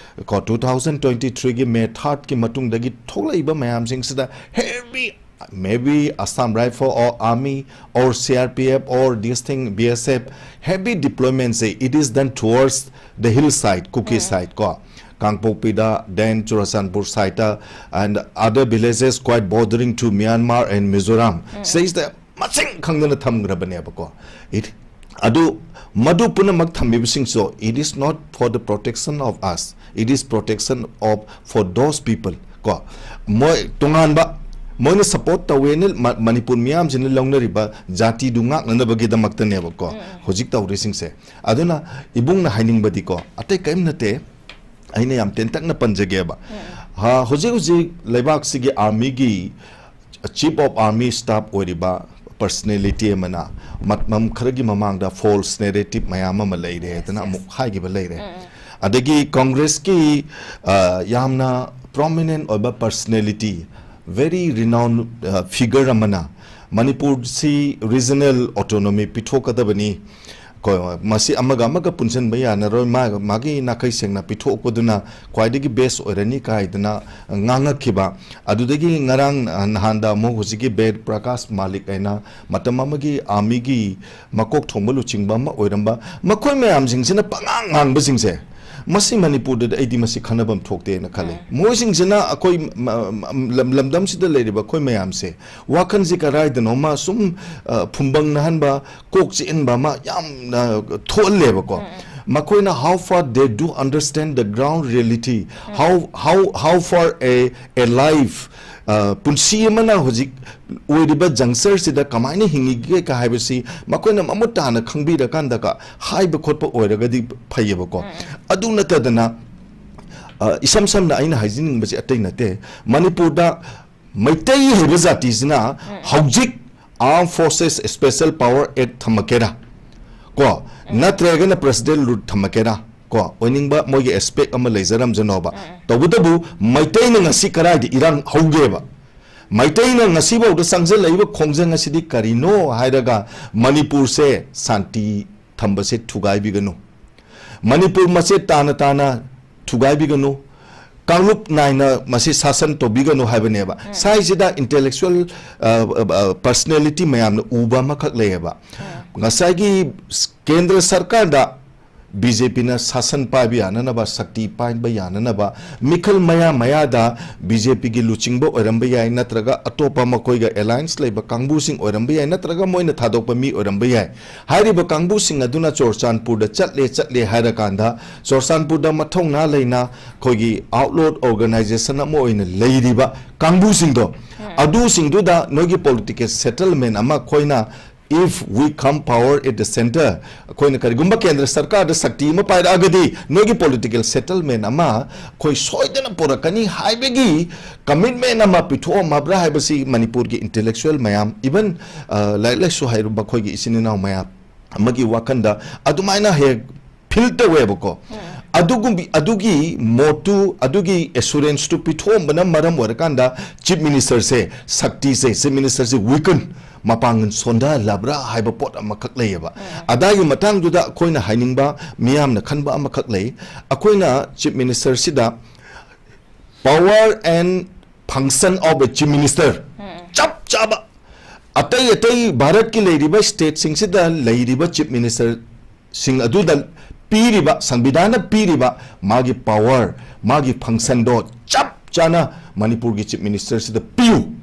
ꯀꯣ, two thousand twenty threeꯒꯤ May thirdꯀꯤ ꯃꯇꯨꯡꯗꯒꯤ ꯊꯣꯛꯂꯛꯏꯕ ꯃꯌꯥꯝꯁꯤꯡꯁꯤꯗ heavy, maybe Assam Rifle or Army or C R P F or this thing, B S F, heavy deploymentꯁꯦ, it is done towards the hillside, Kuki side ꯀꯣ, ꯀꯥꯡꯄꯣꯛꯄꯤꯗ, then Churachandpur sideꯇ, and other villages quite bordering to Myanmar and Mizoram꯫ ꯁꯤꯗꯩꯁꯤꯗ ꯃꯁꯤꯡ ꯈꯪꯗꯅ ꯊꯝꯈ꯭ꯔꯕꯅꯦꯕꯀꯣ꯫ It, ꯑꯗꯨ, ꯃꯗꯨ ꯄꯨꯝꯅꯃꯛ ꯊꯝꯃꯤꯕꯁꯤꯡꯁꯨ, it is not for the protection of us, it is protection of, for those people ꯀꯣ꯫ ꯃꯣꯏ ꯇꯣꯉꯥꯟꯕ, ꯃꯣꯏꯅ support ꯇꯧꯋꯦꯅ ꯃ-, ꯃꯅꯤꯄꯨꯔ ꯃꯤꯌꯥꯝꯁꯤꯅ ꯂꯧꯅꯔꯤꯕ ꯖꯥꯇꯤꯗꯨ ꯉꯥꯛꯅꯅꯕꯒꯤꯗꯃꯛꯇꯅꯦꯕꯀꯣ ꯍꯧꯖꯤꯛ ꯇꯧꯔꯤꯁꯤꯡꯁꯦ꯫ ꯑꯗꯨꯅ ꯏꯕꯨꯡꯅ ꯍꯥꯏꯅꯤꯡꯕꯗꯤꯀꯣ, ꯑꯇꯩ ꯀꯔꯤꯝ ꯅꯠꯇꯦ, ꯑꯩꯅ ꯌꯥꯝ ꯇꯦꯟꯇꯛꯅ ꯄꯟꯖꯒꯦꯕ꯫ ꯍꯥ, ꯍꯧꯖꯤꯛ ꯍꯧꯖꯤꯛ ꯂꯩꯕꯥꯛꯁꯤꯒꯤ Armyꯒꯤ Chief of Army Staff ꯑꯣꯏꯔꯤꯕ personality ꯑꯃꯅ ꯃꯇꯝ ꯈꯔꯒꯤ ꯃꯃꯥꯡꯗ false narrative ꯃꯌꯥꯝ ꯑꯃ ꯂꯩꯔꯦ ꯍꯥꯏꯗꯅ ꯑꯃꯨꯛ ꯍꯥꯏꯈꯤꯕ ꯂꯩꯔꯦ꯫ ꯑꯗꯒꯤ Congressꯀꯤ, ꯑ, ꯌꯥꯝꯅ prominent ꯑꯣꯏꯕ personality, very renowned, ꯑ, figure ꯑꯃꯅ ꯃꯅꯤꯄꯨꯔꯁꯤ regional autonomy ꯄꯤꯊꯣꯛꯀꯗꯕꯅꯤ, ꯀꯣ, ꯃꯁꯤ ꯑꯃꯒ ꯑꯃꯒ ꯄꯨꯟꯁꯤꯟꯕ ꯌꯥꯅꯔꯣꯏ, ꯃꯥ-, ꯃꯥꯒꯤ ꯅꯥꯈꯩ ꯁꯦꯡꯅ ꯄꯤꯊꯣꯛꯄꯗꯨꯅ ꯈ꯭ꯋꯥꯏꯗꯒꯤ best ꯑꯣꯏꯔꯅꯤ ꯀꯥꯏꯗꯅ ꯉꯥꯡꯉꯛꯈꯤꯕ꯫ ꯑꯗꯨꯗꯒꯤ ꯉꯔꯥꯡ, ꯑ, ꯅꯍꯥꯟꯗ ꯑꯃꯨꯛ ꯍꯧꯖꯤꯛꯀꯤ ꯕꯦꯗ ꯄ꯭ꯔꯀꯥꯁ ꯃꯥꯂꯤꯛ ꯍꯥꯏꯅ ꯃꯇꯝ ꯑꯃꯒꯤ Armyꯒꯤ ꯃꯀꯣꯛ ꯊꯣꯡꯕ ꯂꯨꯆꯤꯡꯕ ꯑꯃ ꯑꯣꯏꯔꯝꯕ, ꯃꯈꯣꯏ ꯃꯌꯥꯝꯁꯤꯡꯁꯤꯅ ꯄꯉꯥꯡ ꯉꯥꯡꯕꯁꯤꯡꯁꯦ, ꯃꯁꯤ ꯃꯅꯤꯄꯨꯔꯗꯗꯤ ꯑꯩꯗꯤ ꯃꯁꯤ ꯈꯟꯅꯐꯝ ꯊꯣꯛꯇꯦꯅ ꯈꯜꯂꯤ꯫ ꯃꯣꯏꯁꯤꯡꯁꯤꯅ ꯑꯩꯈꯣꯏ ꯃ-, ꯃ-, ꯂꯝ-, ꯂꯝꯗꯝꯁꯤꯗ ꯂꯩꯔꯤꯕ ꯑꯩꯈꯣꯏ ꯃꯌꯥꯝꯁꯦ ꯋꯥꯈꯜꯁꯤ ꯀꯗꯥꯏꯗꯅꯣꯃ ꯁꯨꯝ, ꯑ, ꯐꯨꯝꯕꯪꯅꯍꯟꯕ, ꯀꯣꯛ ꯆꯤꯛꯍꯟꯕ ꯑꯃ ꯌꯥꯝꯅ ꯊꯣꯛꯍꯜꯂꯦꯕꯀꯣ꯫ ꯃꯈꯣꯏꯅ how far they do understand the ground reality, how, how, how far a, a life, uh, ꯄꯨꯟꯁꯤ ꯑꯃꯅ ꯍꯧꯖꯤꯛ ꯑꯣꯏꯔꯤꯕ ꯖꯪꯁꯔꯁꯤꯗ ꯀꯃꯥꯏꯅ ꯍꯤꯡꯉꯤꯒꯦ ꯀ ꯍꯥꯏꯕꯁꯤ ꯃꯈꯣꯏꯅ ꯃꯃꯨꯠ ꯇꯥꯅ ꯈꯪꯕꯤꯔꯀꯥꯟꯗꯒ ꯍꯥꯏꯕ ꯈꯣꯠꯄ ꯑꯣꯏꯔꯒꯗꯤ ꯐꯩꯌꯦꯕꯀꯣ꯫ ꯑꯗꯨ ꯅꯠꯇꯗꯅ, ꯑ, ꯏꯁꯝ ꯁꯝꯅ ꯑꯩꯅ ꯍꯥꯏꯖꯅꯤꯡꯕꯁꯤ ꯑꯇꯩ ꯅꯠꯇꯦ, ꯃꯅꯤꯄꯨꯔꯗ ꯃꯩꯇꯩ ꯍꯥꯏꯕ ꯖꯥꯇꯤꯁꯤꯅ ꯍꯧꯖꯤꯛ Armed Forces Special Power Act ꯊꯝꯃꯛꯀꯦꯔꯥ, ꯀꯣ, ꯅꯠꯇ꯭ꯔꯒꯅ President Rule ꯊꯝꯃꯛꯀꯦꯔꯥ, ꯀꯣ, ꯑꯣꯏꯅꯤꯡꯕ ꯃꯣꯏꯒꯤ ꯑꯦꯁꯄꯦꯛ ꯑꯃ ꯂꯩꯖꯔꯝꯖꯅꯣꯕ꯫ ꯇꯧꯕꯇꯕꯨ ꯃꯩꯇꯩꯅ ꯉꯁꯤ ꯀꯗꯥꯏꯗ ꯏꯔꯥꯡ ꯍꯧꯒꯦꯕ? ꯃꯩꯇꯩꯅ ꯉꯁꯤꯐꯥꯎꯗ ꯆꯪꯁꯤꯜꯂꯛꯏꯕ ꯈꯣꯡꯖꯪ ꯑꯁꯤꯗꯤ ꯀꯔꯤꯅꯣ ꯍꯥꯏꯔꯒ, ꯃꯅꯤꯄꯨꯔꯁꯦ ꯁꯥꯟꯇꯤ ꯊꯝꯕꯁꯦ ꯊꯨꯒꯥꯏꯕꯤꯒꯅꯨ, ꯃꯅꯤꯄꯨꯔ ꯃꯆꯦꯠ ꯇꯥꯅ ꯇꯥꯅ ꯊꯨꯒꯥꯏꯕꯤꯒꯅꯨ, ꯀꯥꯡꯂꯨꯞ ꯅꯥꯏꯅ ꯃꯁꯤ ꯁꯥꯁꯟ ꯇꯧꯕꯤꯒꯅꯨ ꯍꯥꯏꯕꯅꯦꯕ꯫ ꯁ꯭ꯋꯥꯏꯁꯤꯗ intellectual, ꯑ, ꯑ, ꯑ, personality ꯃꯌꯥꯝꯅ ꯎꯕ ꯑꯃꯈꯛ ꯂꯩꯌꯦꯕ꯫ ꯉꯁꯥꯏꯒꯤ ꯀꯦꯟꯗ꯭ꯔ ꯁꯔꯀꯥꯔꯗ ꯕꯤ ꯖꯦ ꯄꯤꯅ ꯁꯥꯁꯟ ꯄꯥꯏꯕ ꯌꯥꯅꯅꯕ, ꯁꯛꯇꯤ ꯄꯥꯏꯕ ꯌꯥꯅꯅꯕ, ꯃꯤꯈꯜ ꯃꯌꯥ ꯃꯌꯥꯗ ꯕꯤ ꯖꯦ ꯄꯤꯒꯤ ꯂꯨꯆꯤꯡꯕ ꯑꯣꯏꯔꯝꯕ ꯌꯥꯏ, ꯅꯠꯇ꯭ꯔꯒ ꯑꯇꯣꯞꯄ ꯃꯈꯣꯏꯒ alliance ꯂꯩꯕ ꯀꯥꯡꯕꯨꯁꯤꯡ ꯑꯣꯏꯔꯝꯕ ꯌꯥꯏ, ꯅꯠꯇ꯭ꯔꯒ ꯃꯣꯏꯅ ꯊꯥꯗꯣꯛꯄ ꯃꯤ ꯑꯣꯏꯔꯝꯕ ꯌꯥꯏ꯫ ꯍꯥꯏꯔꯤꯕ ꯀꯥꯡꯕꯨꯁꯤꯡ ꯑꯗꯨꯅ ꯆꯨꯔꯆꯥꯟꯄꯨꯔꯗ ꯆꯠꯂꯦ, ꯆꯠꯂꯦ ꯍꯥꯏꯔꯀꯥꯟꯗ, ꯆꯨꯔꯆꯥꯟꯄꯨꯔꯗ ꯃꯊꯧꯅꯥ ꯂꯩꯅ ꯑꯩꯈꯣꯏꯒꯤ outlaw organization ꯑꯃ ꯑꯣꯏꯅ ꯂꯩꯔꯤꯕ ꯀꯥꯡꯕꯨꯁꯤꯡꯗꯣ, ꯑꯗꯨꯁꯤꯡꯗꯨꯗ ꯅꯣꯏꯒꯤ political settlement ꯑꯃ ꯑꯩꯈꯣꯏꯅ, if we come power at the center, ꯑꯩꯈꯣꯏꯅ ꯀꯔꯤꯒꯨꯝꯕ ꯀꯦꯟꯗ꯭ꯔ ꯁꯔꯀꯥꯔꯗ ꯁꯛꯇꯤ ꯑꯃ ꯄꯥꯏꯔꯛꯑꯒꯗꯤ ꯅꯣꯏꯒꯤ political settlement ꯑꯃ ꯑꯩꯈꯣꯏ ꯁꯣꯏꯗꯅ ꯄꯨꯔꯛꯀꯅꯤ ꯍꯥꯏꯕꯒꯤ commitment ꯑꯃ ꯄꯤꯊꯣꯛꯑꯝꯃꯕ꯭ꯔꯥ ꯍꯥꯏꯕꯁꯤ ꯃꯅꯤꯄꯨꯔꯒꯤ intellectual ꯃꯌꯥꯝ, even, ꯑ, ꯂꯥꯏꯔꯤꯛ ꯂꯥꯏꯁꯨ ꯍꯩꯔꯕ ꯑꯩꯈꯣꯏꯒꯤ ꯏꯆꯤꯟ ꯏꯅꯥꯎ ꯃꯌꯥꯝ ꯑꯃꯒꯤ ꯋꯥꯈꯜꯗ ꯑꯗꯨꯃꯥꯏꯅ ꯍꯦꯛ feel ꯇꯧꯋꯦꯕꯀꯣ꯫ ꯑꯗꯨꯒꯨꯝꯕꯤ-, ꯑꯗꯨꯒꯤ ꯃꯣꯠꯇꯨ, ꯑꯗꯨꯒꯤ assurance ꯇꯨ ꯄꯤꯊꯣꯛꯑꯝꯕꯅ ꯃꯔꯝ ꯑꯣꯏꯔꯀꯥꯟꯗ Chief Minister ꯁꯦ, ꯁꯛꯇꯤꯁꯦ, Chief Minister ꯁꯦ weaken, ꯃꯄꯥꯡꯒꯜ ꯁꯣꯟꯊꯍꯜꯂꯕ꯭ꯔꯥ ꯍꯥꯏꯕ ꯄꯣꯠ ꯑꯃꯈꯛ ꯂꯩꯌꯦꯕ꯫ ꯑꯗꯥꯏꯒꯤ ꯃꯇꯥꯡꯗꯨꯗ ꯑꯩꯈꯣꯏꯅ ꯍꯥꯏꯅꯤꯡꯕ, ꯃꯤꯌꯥꯝꯅ ꯈꯟꯕ ꯑꯃꯈꯛ ꯂꯩ꯫ ꯑꯩꯈꯣꯏꯅ Chief Minister ꯁꯤꯗ power and function of a Chief Minister ꯆꯞ ꯆꯥꯕ ꯑꯇꯩ ꯑꯇꯩ ꯚꯥꯔꯠꯀꯤ ꯂꯩꯔꯤꯕ state ꯁꯤꯡꯁꯤꯗ ꯂꯩꯔꯤꯕ Chief Minister ꯁꯤꯡ ꯑꯗꯨꯗ ꯄꯤꯔꯤꯕ, ꯁꯪꯕꯤꯙꯥꯟꯅ ꯄꯤꯔꯤꯕ ꯃꯥꯒꯤ power, ꯃꯥꯒꯤ function ꯗꯣ ꯆꯞ ꯆꯥꯅ ꯃꯅꯤꯄꯨꯔꯒꯤ Chief Minister ꯁꯤꯗ ꯄꯤꯌꯨ꯫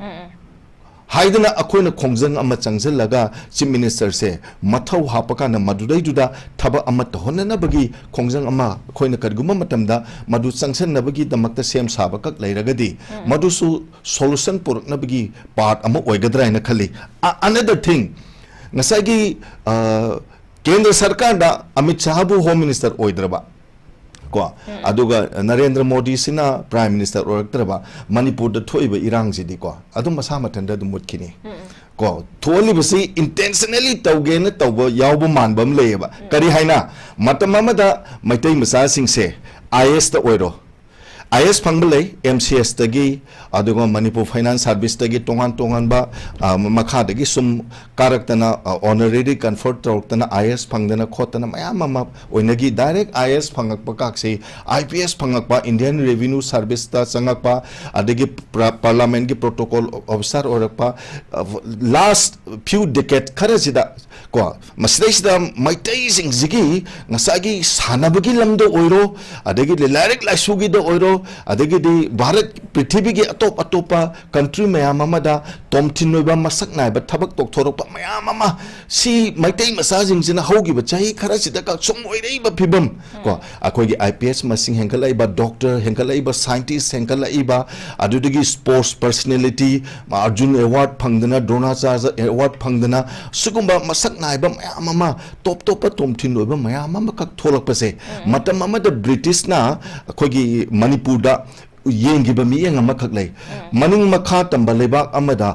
ꯍꯥꯏꯗꯅ ꯑꯩꯈꯣꯏꯅ ꯈꯣꯡꯖꯪ ꯑꯃ ꯆꯪꯁꯤꯜꯂꯒ Chief Ministerꯁꯦ ꯃꯊꯧ ꯍꯥꯞꯄ ꯀꯥꯟꯗ ꯃꯗꯨꯗꯩꯗꯨꯗ ꯊꯕꯛ ꯑꯃ ꯇꯧꯍꯟꯅꯅꯕꯒꯤ ꯈꯣꯡꯖꯪ ꯑꯃ ꯑꯩꯈꯣꯏꯅ ꯀꯔꯤꯒꯨꯝꯕ ꯃꯇꯝꯗ ꯃꯗꯨ ꯆꯪꯁꯤꯟꯅꯕꯒꯤꯗꯃꯛꯇ ꯁꯦꯝ ꯁꯥꯕꯈꯛ ꯂꯩꯔꯒꯗꯤ, ꯎꯝ꯫ ꯃꯗꯨꯁꯨ solution ꯄꯨꯔꯛꯅꯕꯒꯤ part ꯑꯃ ꯑꯣꯏꯒꯗ꯭ꯔꯥ ꯍꯥꯏꯅ ꯈꯜꯂꯤ꯫ ꯑ-, another thing, ꯉꯁꯥꯏꯒꯤ, ꯑ, ꯀꯦꯟꯗ꯭ꯔ ꯁꯔꯀꯥꯔꯗ ꯑꯃꯤꯠ ꯁꯥꯍꯕꯨ Home Minister ꯑꯣꯏꯗ꯭ꯔꯕ, ꯀꯣ, ꯎꯝ꯫ ꯑꯗꯨꯒ ꯅꯔꯦꯟꯗ꯭ꯔ ꯃꯣꯗꯤꯁꯤꯅ Prime Minister ꯑꯣꯏꯔꯛꯇ꯭ꯔꯕ, ꯃꯅꯤꯄꯨꯔꯗ ꯊꯣꯛꯏꯕ ꯏꯔꯥꯡꯁꯤꯗꯤꯀꯣ, ꯑꯗꯨꯝ ꯃꯁꯥ ꯃꯊꯟꯇ ꯑꯗꯨꯝ ꯃꯨꯠꯈꯤꯅꯤ꯫ ꯎꯝ, ꯎꯝ꯫ ꯀꯣ, ꯊꯣꯛꯍꯜꯂꯤꯕꯁꯤ intentionally ꯇꯧꯒꯦꯅ ꯇꯧꯕ ꯌꯥꯎꯕ ꯃꯥꯟꯕ ꯑꯃ ꯂꯩꯌꯦꯕ꯫ ꯎꯝ꯫ ꯀꯔꯤ ꯍꯥꯏꯅ? ꯃꯇꯝ ꯑꯃꯗ ꯃꯩꯇꯩ ꯃꯆꯥꯁꯤꯡꯁꯦ I A S ꯇ ꯑꯣꯏꯔꯣ, I A S ꯐꯪꯕ ꯂꯩ, M C S ꯇꯒꯤ, ꯑꯗꯨꯒ ꯃꯅꯤꯄꯨꯔ Finance Service ꯇꯒꯤ ꯇꯣꯉꯥꯟ ꯇꯣꯉꯥꯟꯕ, ꯑ, ꯃꯈꯥꯗꯒꯤ ꯁꯨꯝ ꯀꯥꯔꯛꯇꯅ, ꯑ, honorary confer ꯇꯧꯔꯛꯇꯅ I A S ꯐꯪꯗꯅ ꯈꯣꯠꯇꯅ ꯃꯌꯥꯝ ꯑꯃ ꯑꯣꯏꯅꯈꯤ꯫ Direct I A S ꯐꯪꯉꯛꯄ ꯀꯥꯛꯁꯤ I P S ꯐꯪꯉꯛꯄ, Indian Revenue Service ꯇ ꯆꯪꯉꯛꯄ, ꯑꯗꯒꯤ ꯄ꯭ꯔ-, Parliament ꯀꯤ protocol officer ꯑꯣꯏꯔꯛꯄ, ꯑ, last few decade ꯈꯔꯁꯤꯗ ꯀꯣ, ꯃꯁꯤꯗꯩꯁꯤꯗ ꯃꯩꯇꯩꯁꯤꯡꯁꯤꯒꯤ ꯉꯁꯥꯏꯒꯤ ꯁꯥꯟꯅꯕꯒꯤ ꯂꯝꯗ ꯑꯣꯏꯔꯣ, ꯑꯗꯒꯤꯗꯤ ꯂꯥꯏꯔꯤꯛ ꯂꯥꯏꯁꯨꯒꯤꯗ ꯑꯣꯏꯔꯣ, ꯑꯗꯒꯤꯗꯤ ꯚꯥꯔꯠ ꯄ꯭ꯔꯤꯊꯤꯕꯤꯒꯤ ꯑꯇꯣꯞ ꯑꯇꯣꯞꯄ country ꯃꯌꯥꯝ ꯑꯃꯗ ꯇꯣꯝꯊꯤꯟ ꯑꯣꯏꯕ ꯃꯁꯛ ꯅꯥꯏꯕ ꯊꯕꯛ ꯇꯧꯊꯣꯔꯛꯄ ꯃꯌꯥꯝ ꯑꯃ, ꯁꯤ ꯃꯩꯇꯩ ꯃꯆꯥꯁꯤꯡꯁꯤꯅ ꯍꯧꯈꯤꯕ ꯆꯍꯤ ꯈꯔꯁꯤꯗ ꯁꯨꯝ ꯑꯣꯏꯔꯛꯏꯕ ꯐꯤꯕꯝ ꯀꯣ, ꯑꯩꯈꯣꯏꯒꯤ I P S ꯃꯁꯤꯡ ꯍꯦꯟꯒꯠꯂꯛꯏꯕ, doctor ꯍꯦꯟꯒꯠꯂꯛꯏꯕ, scientist ꯍꯦꯟꯒꯠꯂꯛꯏꯕ, ꯑꯗꯨꯗꯒꯤ sports personality, Arjun award ꯐꯪꯗꯅ, ꯗ꯭ꯔꯣꯅꯥꯆꯥꯔꯖ award ꯐꯪꯗꯅ, ꯁꯤꯒꯨꯝꯕ ꯃꯁꯛ ꯅꯥꯏꯕ ꯃꯌꯥꯝ ꯑꯃ, ꯇꯣꯞ ꯇꯣꯞꯄ ꯇꯣꯝꯊꯤꯟ ꯑꯣꯏꯕ ꯃꯌꯥꯝ ꯑꯃꯈꯛ ꯊꯣꯛꯂꯛꯄꯁꯦ, ꯎꯝ꯫ ꯃꯇꯝ ꯑꯃꯗ ꯕ꯭ꯔꯤꯇꯤꯁꯅ ꯑꯩꯈꯣꯏꯒꯤ ꯃꯅꯤꯄꯨꯔꯗ ꯌꯦꯡꯈꯤꯕ ꯃꯤꯠꯌꯦꯡ ꯑꯃꯈꯛ ꯂꯩ꯫ ꯎꯝ꯫ ꯃꯅꯤꯡ ꯃꯈꯥ ꯇꯝꯕ ꯂꯩꯕꯥꯛ ꯑꯃꯗ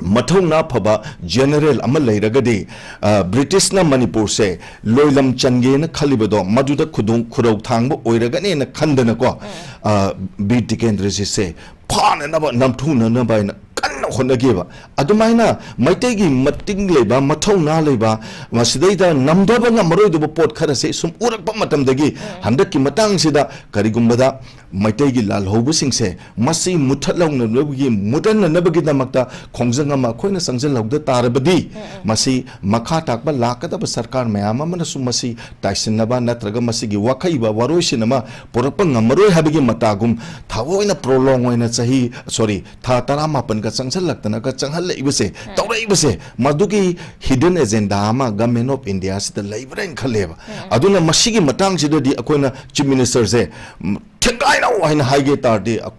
ꯃꯊꯧꯅꯥ ꯐꯕ general ꯑꯃ ꯂꯩꯔꯒꯗꯤ, ꯑ, ꯕ꯭ꯔꯤꯇꯤꯁꯅ ꯃꯅꯤꯄꯨꯔꯁꯦ ꯂꯣꯏꯂꯝ ꯆꯟꯒꯦꯅ ꯈꯜꯂꯤꯕꯗꯣ, ꯃꯗꯨꯗ ꯈꯨꯗꯣꯡ-, ꯈꯨꯔꯧ ꯊꯥꯡꯕ ꯑꯣꯏꯔꯒꯅꯦꯅ ꯈꯟꯗꯅꯀꯣ, ꯎꯝ꯫ ꯑ, ꯕꯤꯔ ꯇꯤꯀꯦꯟꯗ꯭ꯔꯖꯤꯠꯁꯦ ꯐꯥꯅꯅꯕ, ꯅꯝꯊꯨꯅꯅꯕ ꯍꯥꯏꯅ ꯀꯟꯅ ꯍꯣꯠꯅꯈꯤꯕ꯫ ꯑꯗꯨꯃꯥꯏꯅ ꯃꯩꯇꯩꯒꯤ ꯃꯇꯤꯡ ꯂꯩꯕ, ꯃꯊꯧꯅꯥ ꯂꯩꯕ, ꯃꯁꯤꯗꯩꯗ ꯅꯝꯊꯕ ꯉꯝꯃꯔꯣꯏꯗꯕ ꯄꯣꯠ ꯈꯔꯁꯦ ꯁꯨꯝ ꯎꯔꯛꯄ ꯃꯇꯝꯗꯒꯤ, ꯎꯝ꯫ ꯍꯟꯗꯛꯀꯤ ꯃꯇꯥꯡꯁꯤꯗ ꯀꯔꯤꯒꯨꯝꯕꯗ ꯃꯩꯇꯩꯒꯤ ꯂꯥꯜꯍꯧꯕꯁꯤꯡꯁꯦ ꯃꯁꯤ ꯃꯨꯠꯊꯠꯍꯧꯅꯕꯒꯤ, ꯃꯨꯠꯍꯟꯅꯅꯕꯒꯤꯗꯃꯛꯇ ꯈꯣꯡꯖꯪ ꯑꯃ ꯑꯩꯈꯣꯏꯅ ꯆꯪꯁꯤꯜꯍꯧꯗ ꯇꯥꯔꯕꯗꯤ, ꯎꯝ, ꯎꯝ꯫ ꯃꯁꯤ ꯃꯈꯥ ꯇꯥꯛꯄ ꯂꯥꯛꯀꯗꯕ ꯁꯔꯀꯥꯔ ꯃꯌꯥꯝ ꯑꯃꯅꯁꯨ ꯃꯁꯤ ꯇꯥꯏꯁꯤꯟꯅꯕ ꯅꯠꯇ꯭ꯔꯒ ꯃꯁꯤꯒꯤ ꯋꯥꯈꯩꯕ ꯋꯥꯔꯣꯏꯁꯤꯟ ꯑꯃ ꯄꯨꯔꯛꯄ ꯉꯝꯃꯔꯣꯏ ꯍꯥꯏꯕꯒꯤ ꯃꯇꯥꯒꯨꯝ, ꯊꯑꯣꯏꯅ prolong ꯑꯣꯏꯅ ꯆꯍꯤ, sorry, ꯊꯥ ꯇꯔꯥꯃꯥꯄꯟꯒ ꯆꯪ ꯆꯪꯁꯜꯂꯛꯇꯅꯒ ꯆꯪꯍꯜꯂꯛꯏꯕꯁꯦ, ꯎꯝ꯫ ꯇꯧꯔꯛꯏꯕꯁꯦ, ꯃꯗꯨꯒꯤ hidden agenda ꯑꯃ Government of India ꯁꯤꯗ ꯂꯩꯕ꯭ꯔꯥ ꯍꯥꯏꯅ ꯈꯜꯂꯦꯕ꯫ ꯎꯝ꯫ ꯑꯗꯨꯅ ꯃꯁꯤꯒꯤ ꯃꯇꯥꯡꯁꯤꯗꯗꯤ ꯑꯩꯈꯣꯏꯅ Chief Minister ꯁꯦ, ꯎꯝ, ꯊꯦꯡꯒꯥꯏꯅꯧ ꯍꯥꯏꯅ ꯍꯥꯏꯒꯦ ꯇꯥꯔꯗꯤ, ꯑ,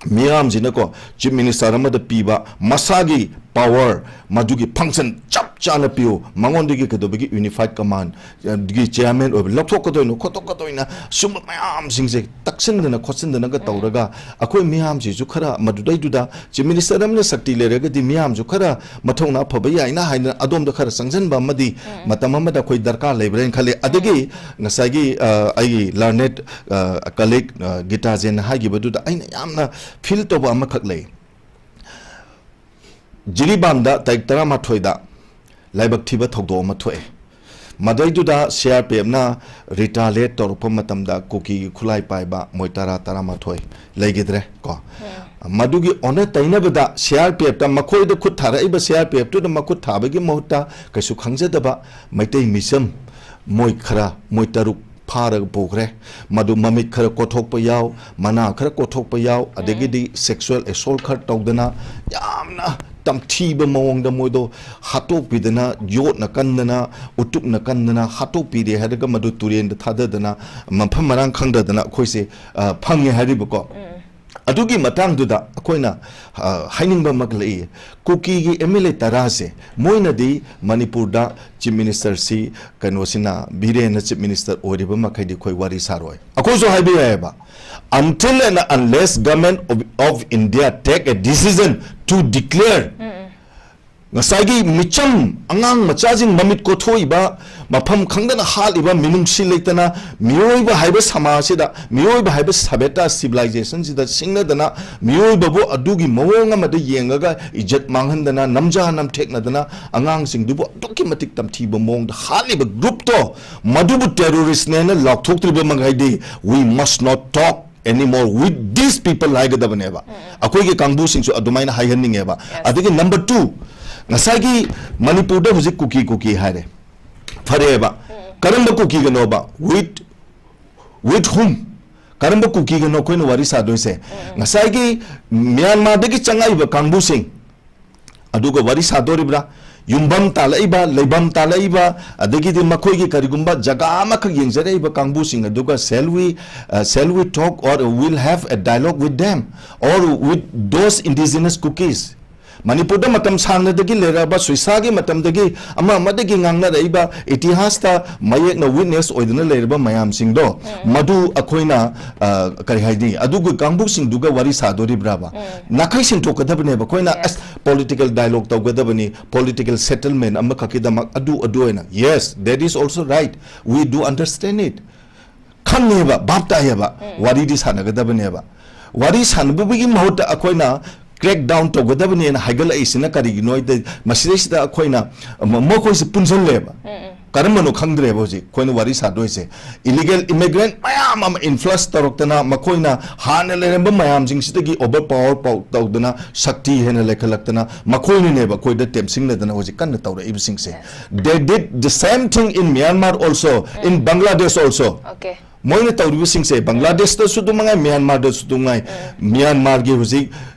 ꯃꯤꯌꯥꯝꯁꯤꯅꯀꯣ, Chief Minister ꯑꯃꯗ ꯄꯤꯕ ꯃꯁꯥꯒꯤ power, ꯃꯗꯨꯒꯤ function ꯆꯞ ꯆꯥꯅ ꯄꯤꯌꯨ, ꯃꯉꯣꯟꯗꯒꯤ ꯀꯩꯗꯧꯕꯒꯤ Unified Command ꯒꯤ chairman ꯑꯣꯏꯕ ꯂꯧꯊꯣꯛꯀꯗꯣꯏꯅꯣ, ꯈꯣꯠꯇꯣꯛꯀꯗꯣꯏꯅꯣ, ꯁꯨꯝꯕ ꯃꯌꯥꯝꯁꯤꯡꯁꯦ ꯇꯛꯁꯤꯟꯗꯅ ꯈꯣꯠꯆꯤꯟꯗꯅꯒ ꯎꯝ꯫ ꯇꯧꯔꯒ, ꯑꯩꯈꯣꯏ ꯃꯤꯌꯥꯝꯁꯤꯁꯨ ꯈꯔ ꯃꯗꯨꯗꯩꯗꯨꯗ Chief Minister ꯑꯃꯅ ꯁꯛꯇꯤ ꯂꯩꯔꯒꯗꯤ ꯃꯤꯌꯥꯝꯁꯨ ꯈꯔ ꯃꯊꯧꯅꯥ ꯐꯕ ꯌꯥꯏꯅ ꯍꯥꯏꯅ ꯑꯗꯣꯝꯗ ꯈꯔ ꯆꯪꯁꯤꯟꯕ ꯑꯃꯗꯤ ꯎꯝ꯫ ꯃꯇꯝ ꯑꯃꯗ ꯑꯩꯈꯣꯏ ꯗꯔꯀꯥꯔ ꯂꯩꯕ꯭ꯔꯥ ꯍꯥꯏꯅ ꯈꯜꯂꯤ꯫ ꯑꯗꯒꯤ ꯎꯝ꯫ ꯉꯁꯥꯏꯒꯤ, ꯑ, ꯑꯩꯒꯤ learned, ꯑ, colleague, ꯑ, ꯒꯤꯇꯥꯖꯦꯟꯅ ꯍꯥꯏꯈꯤꯕꯗꯨꯗ ꯑꯩꯅ ꯌꯥꯝꯅ feel ꯇꯧꯕ ꯑꯃꯈꯛ ꯂꯩ꯫ ꯖꯤꯔꯤꯕꯥꯝꯗ ꯇꯥꯔꯤꯛ ꯇꯔꯥꯃꯥꯊꯣꯏꯗ ꯂꯥꯏꯕꯛ ꯊꯤꯕ ꯊꯧꯗꯣꯛ ꯑꯃ ꯊꯣꯛꯑꯦ꯫ ꯃꯗꯩꯗꯨꯗ C R P F ꯅ retaliate ꯇꯧꯔꯛꯄ ꯃꯇꯝꯗ ꯀꯨꯀꯤꯒꯤ ꯈꯨꯠꯂꯥꯏ ꯄꯥꯏꯕ ꯃꯣꯏ ꯇꯔꯥ, ꯇꯔꯥꯃꯥꯊꯣꯏ ꯂꯩꯈꯤꯗ꯭ꯔꯦ ꯀꯣ꯫ ꯎꯝ꯫ ꯃꯗꯨꯒꯤ ꯑꯣꯟꯅ ꯇꯩꯅꯕꯗ C R P F ꯇ ꯃꯈꯣꯏꯗ ꯈꯨꯠ ꯊꯥꯔꯛꯏꯕ C R P F ꯇꯨꯅ ꯃꯈꯨꯠ ꯊꯥꯕꯒꯤ ꯃꯍꯨꯠꯇ ꯀꯩꯁꯨ ꯈꯪꯖꯗꯕ ꯃꯩꯇꯩ ꯃꯤꯆꯝ ꯃꯣꯏ ꯈꯔ, ꯃꯣꯏ ꯇꯔꯨꯛ ꯐꯥꯔꯒ ꯄꯨꯈ꯭ꯔꯦ꯫ ꯃꯗꯨ ꯃꯃꯤꯠ ꯈꯔ ꯀꯣꯠꯊꯣꯛꯄ ꯌꯥꯎ, ꯃꯅꯥ ꯈꯔ ꯀꯣꯠꯊꯣꯛꯄ ꯌꯥꯎ, ꯎꯝ꯫ ꯑꯗꯒꯤꯗꯤ sexual assault ꯈꯔ ꯇꯧꯗꯅ, ꯌꯥꯝꯅ ꯇꯝꯊꯤꯕ ꯃꯑꯣꯡꯗ ꯃꯣꯏꯗꯣ ꯍꯥꯠꯇꯣꯛꯄꯤꯗꯅ, ꯌꯣꯠꯅ ꯀꯟꯗꯅ, ꯎꯇꯨꯞꯅ ꯀꯟꯗꯅ ꯍꯥꯠꯇꯣꯛꯄꯤꯔꯦ ꯍꯥꯏꯔꯒ ꯃꯗꯨ ꯇꯨꯔꯦꯟꯗ ꯊꯥꯗꯗꯅ, ꯃꯐꯝ ꯃꯔꯥꯡ ꯈꯪꯗꯗꯅ ꯑꯩꯈꯣꯏꯁꯦ, ꯑ, ꯐꯪꯉꯦ ꯍꯥꯏꯔꯤꯕꯀꯣ꯫ ꯎꯝ꯫ ꯑꯗꯨꯒꯤ ꯃꯇꯥꯡꯗꯨꯗ ꯑꯩꯈꯣꯏꯅ, ꯑ, ꯍꯥꯏꯅꯤꯡꯕ ꯑꯃ ꯂꯩꯌꯦ꯫ ꯀꯨꯀꯤꯒꯤ M L A ꯇꯔꯥꯁꯦ, ꯃꯣꯏꯅꯗꯤ ꯃꯅꯤꯄꯨꯔꯗ Chief Minister ꯁꯤ, ꯀꯩꯅꯣꯁꯤꯅ, ꯕꯤꯔꯦꯟꯅ Chief Minister ꯑꯣꯏꯔꯤꯕ ꯃꯈꯩꯗꯤ ꯑꯩꯈꯣꯏ ꯋꯥꯔꯤ ꯁꯥꯔꯣꯏ꯫ ꯑꯩꯈꯣꯏꯁꯨ ꯍꯥꯏꯕ ꯌꯥꯏꯑꯕ, until and unless Government of, of India take a decision to declare, ꯎꯝ, ꯎꯝ꯫ ꯉꯁꯥꯏꯒꯤ ꯃꯤꯆꯝ ꯑꯉꯥꯡ ꯃꯆꯥꯁꯤꯡ ꯃꯃꯤꯠ ꯀꯣꯊꯣꯛꯏꯕ, ꯃꯐꯝ ꯈꯪꯗꯅ ꯍꯥꯠꯂꯤꯕ, ꯃꯤꯅꯨꯡꯁꯤ ꯂꯩꯇꯅ ꯃꯤꯑꯣꯏꯕ ꯍꯥꯏꯕ ꯁꯃꯥꯖꯁꯤꯗ, ꯃꯤꯑꯣꯏꯕ ꯍꯥꯏꯕ ꯁꯚ꯭ꯌꯇꯥ, civilization ꯁꯤꯗ ꯁꯤꯡꯅꯗꯅ, ꯃꯤꯑꯣꯏꯕꯕꯨ ꯑꯗꯨꯒꯤ ꯃꯑꯣꯡ ꯑꯃꯗ ꯌꯦꯡꯉꯒ ꯏꯖꯠ ꯃꯥꯡꯍꯟꯗꯅ, ꯅꯝꯖꯥ ꯅꯝꯊꯦꯛꯅꯗꯅ, ꯑꯉꯥꯡꯁꯤꯡꯗꯨꯕꯨ ꯑꯗꯨꯛꯀꯤ ꯃꯇꯤꯛ ꯇꯝꯊꯤꯕ ꯃꯑꯣꯡꯗ ꯍꯥꯠꯂꯤꯕ group ꯇꯣ, ꯃꯗꯨꯕꯨ terrorist ꯅꯦꯅ ꯂꯥꯎꯊꯣꯛꯇ꯭ꯔꯤꯕ ꯃꯈꯩꯗꯤ, we must not talk anymore with these people ꯍꯥꯏꯒꯗꯕꯅꯦꯕ꯫ ꯎꯝ, ꯎꯝ꯫ ꯑꯩꯈꯣꯏꯒꯤ ꯀꯥꯡꯕꯨꯁꯤꯡꯁꯨ ꯑꯗꯨꯃꯥꯏꯅ ꯍꯥꯏꯍꯟꯅꯤꯡꯉꯦꯕ꯫ Yes꯫ ꯑꯗꯒꯤ number two, ꯉꯁꯥꯏꯒꯤ ꯃꯅꯤꯄꯨꯔꯗ ꯍꯧꯖꯤꯛ ꯀꯨꯀꯤ ꯀꯨꯀꯤ ꯍꯥꯏꯔꯦ, ꯐꯔꯦꯕ꯫ ꯎꯝ, ꯎꯝ꯫ ꯀꯔꯝꯕ ꯀꯨꯀꯤꯒꯅꯣꯕ? With, with whom? ꯀꯔꯝꯕ ꯀꯨꯀꯤꯒꯅꯣ ꯑꯩꯈꯣꯏꯅ ꯋꯥꯔꯤ ꯁꯥꯗꯣꯏꯁꯦ? ꯎꯝ, ꯎꯝ꯫ ꯉꯁꯥꯏꯒꯤ ꯃ꯭ꯌꯥꯟꯃꯥꯔꯗꯒꯤ ꯆꯪꯉꯛꯏꯕ ꯀꯥꯡꯕꯨꯁꯤꯡ, ꯑꯗꯨꯒ ꯋꯥꯔꯤ ꯁꯥꯗꯣꯔꯤꯕ꯭ꯔꯥ? ꯌꯨꯝꯐꯝ ꯇꯥꯜꯂꯛꯏꯕ, ꯂꯩꯐꯝ ꯇꯥꯜꯂꯛꯏꯕ, ꯑꯗꯒꯤꯗꯤ ꯃꯈꯣꯏꯒꯤ ꯀꯔꯤꯒꯨꯝꯕ ꯖꯒꯥ ꯑꯃꯈꯛ ꯌꯦꯡꯖꯔꯛꯏꯕ ꯀꯥꯡꯕꯨꯁꯤꯡ ꯑꯗꯨꯒ "Shall we, uh, shall we talk or we'll have a dialogue with them or with those indigenous Kukis?" ꯃꯅꯤꯄꯨꯔꯗ ꯃꯇꯝ ꯁꯥꯡꯅꯗꯒꯤ ꯂꯩꯔꯛꯑꯕ, ꯁꯨꯏꯁꯥꯒꯤ ꯃꯇꯝꯗꯒꯤ ꯑꯃ ꯑꯃꯗꯒꯤ ꯉꯥꯡꯅꯔꯛꯏꯕ, ꯏꯇꯤꯍꯥꯁꯇ ꯃꯌꯦꯛꯅ witness ꯑꯣꯏꯗꯨꯅ ꯂꯩꯔꯕ ꯃꯌꯥꯝꯁꯤꯡꯗꯣ, ꯎꯝ꯫ ꯃꯗꯨ ꯑꯩꯈꯣꯏꯅ, ꯑ, ꯀꯔꯤ ꯍꯥꯏꯅꯤ, ꯑꯗꯨꯒꯤ ꯀꯥꯡꯕꯨꯁꯤꯡꯗꯨꯒ ꯋꯥꯔꯤ ꯁꯥꯗꯣꯔꯤꯕ꯭ꯔꯕ? ꯎꯝ꯫ ꯅꯥꯈꯩ ꯁꯦꯡꯗꯣꯛꯀꯗꯕꯅꯦꯕ꯫ ꯑꯩꯈꯣꯏꯅ, yes, ꯑꯁ, political dialogue ꯇꯧꯒꯗꯕꯅꯤ, political settlement ꯑꯃꯈꯛꯀꯤꯗꯃꯛ ꯑꯗꯨ, ꯑꯗꯨ ꯑꯣꯏꯅ, yes, that is also right, we do understand it. ꯈꯪꯉꯦꯕ, ꯚꯥꯞ ꯇꯥꯏꯌꯦꯕ, ꯎꯝ꯫ ꯋꯥꯔꯤꯗꯤ ꯁꯥꯟꯅꯒꯗꯕꯅꯦꯕ꯫ ꯋꯥꯔꯤ ꯁꯥꯟꯅꯕꯒꯤ ꯃꯍꯨꯠꯇ ꯑꯩꯈꯣꯏꯅ crack down ꯇꯧꯒꯗꯕꯅꯦꯅ ꯍꯥꯏꯒꯠꯂꯛꯏꯁꯤꯅ ꯀꯔꯤꯒꯤꯅꯣ ꯍꯥꯏꯗꯤ, ꯃꯁꯤꯗꯩꯁꯤꯗ ꯑꯩꯈꯣꯏꯅ ꯃ-, ꯃꯈꯣꯏꯁꯦ ꯄꯨꯟꯁꯤꯜꯂꯦꯕ꯫ ꯎꯝ, ꯎꯝ꯫ ꯀꯔꯝꯕꯅꯣ ꯈꯪꯗ꯭ꯔꯦꯕ ꯍꯧꯖꯤꯛ ꯑꯩꯈꯣꯏꯅ ꯋꯥꯔꯤ ꯁꯥꯗꯣꯏꯁꯦ꯫ Illegal immigrant ꯃꯌꯥꯝ ꯑꯃ influx ꯇꯧꯔꯛꯇꯅ, ꯃꯈꯣꯏꯅ ꯍꯥꯟꯅ ꯂꯩꯔꯝꯕ ꯃꯌꯥꯝꯁꯤꯡꯁꯤꯗꯒꯤ overpower ꯄꯥꯎ ꯇꯧꯗꯅ, ꯁꯛꯇꯤ ꯍꯦꯟꯅ ꯂꯩꯈꯠꯂꯛꯇꯅ, ꯃꯈꯣꯏꯅꯅꯦꯕ ꯑꯩꯈꯣꯏꯗ ꯇꯦꯝꯁꯤꯡꯅꯗꯅ ꯍꯧꯖꯤꯛ ꯀꯟꯅ ꯇꯧꯔꯛꯏꯕꯁꯤꯡꯁꯦ꯫ Yes. They did the same thing in Myanmar also, in, mm, Bangladesh also. Okay. ꯃꯣꯏꯅ ꯇꯧꯔꯤꯕꯁꯤꯡꯁꯦ ꯕꯪꯒ꯭ꯂꯥꯗꯦꯁꯇꯁꯨ ꯑꯗꯨ ꯃꯉꯥꯏ, ꯃ꯭ꯌꯥꯟꯃꯥꯔꯗꯁꯨ ꯑꯗꯨ ꯃꯉꯥꯏ꯫ ꯎꯝ꯫ ꯃ꯭ꯌꯥꯟꯃꯥꯔꯒꯤ ꯍꯧꯖꯤꯛ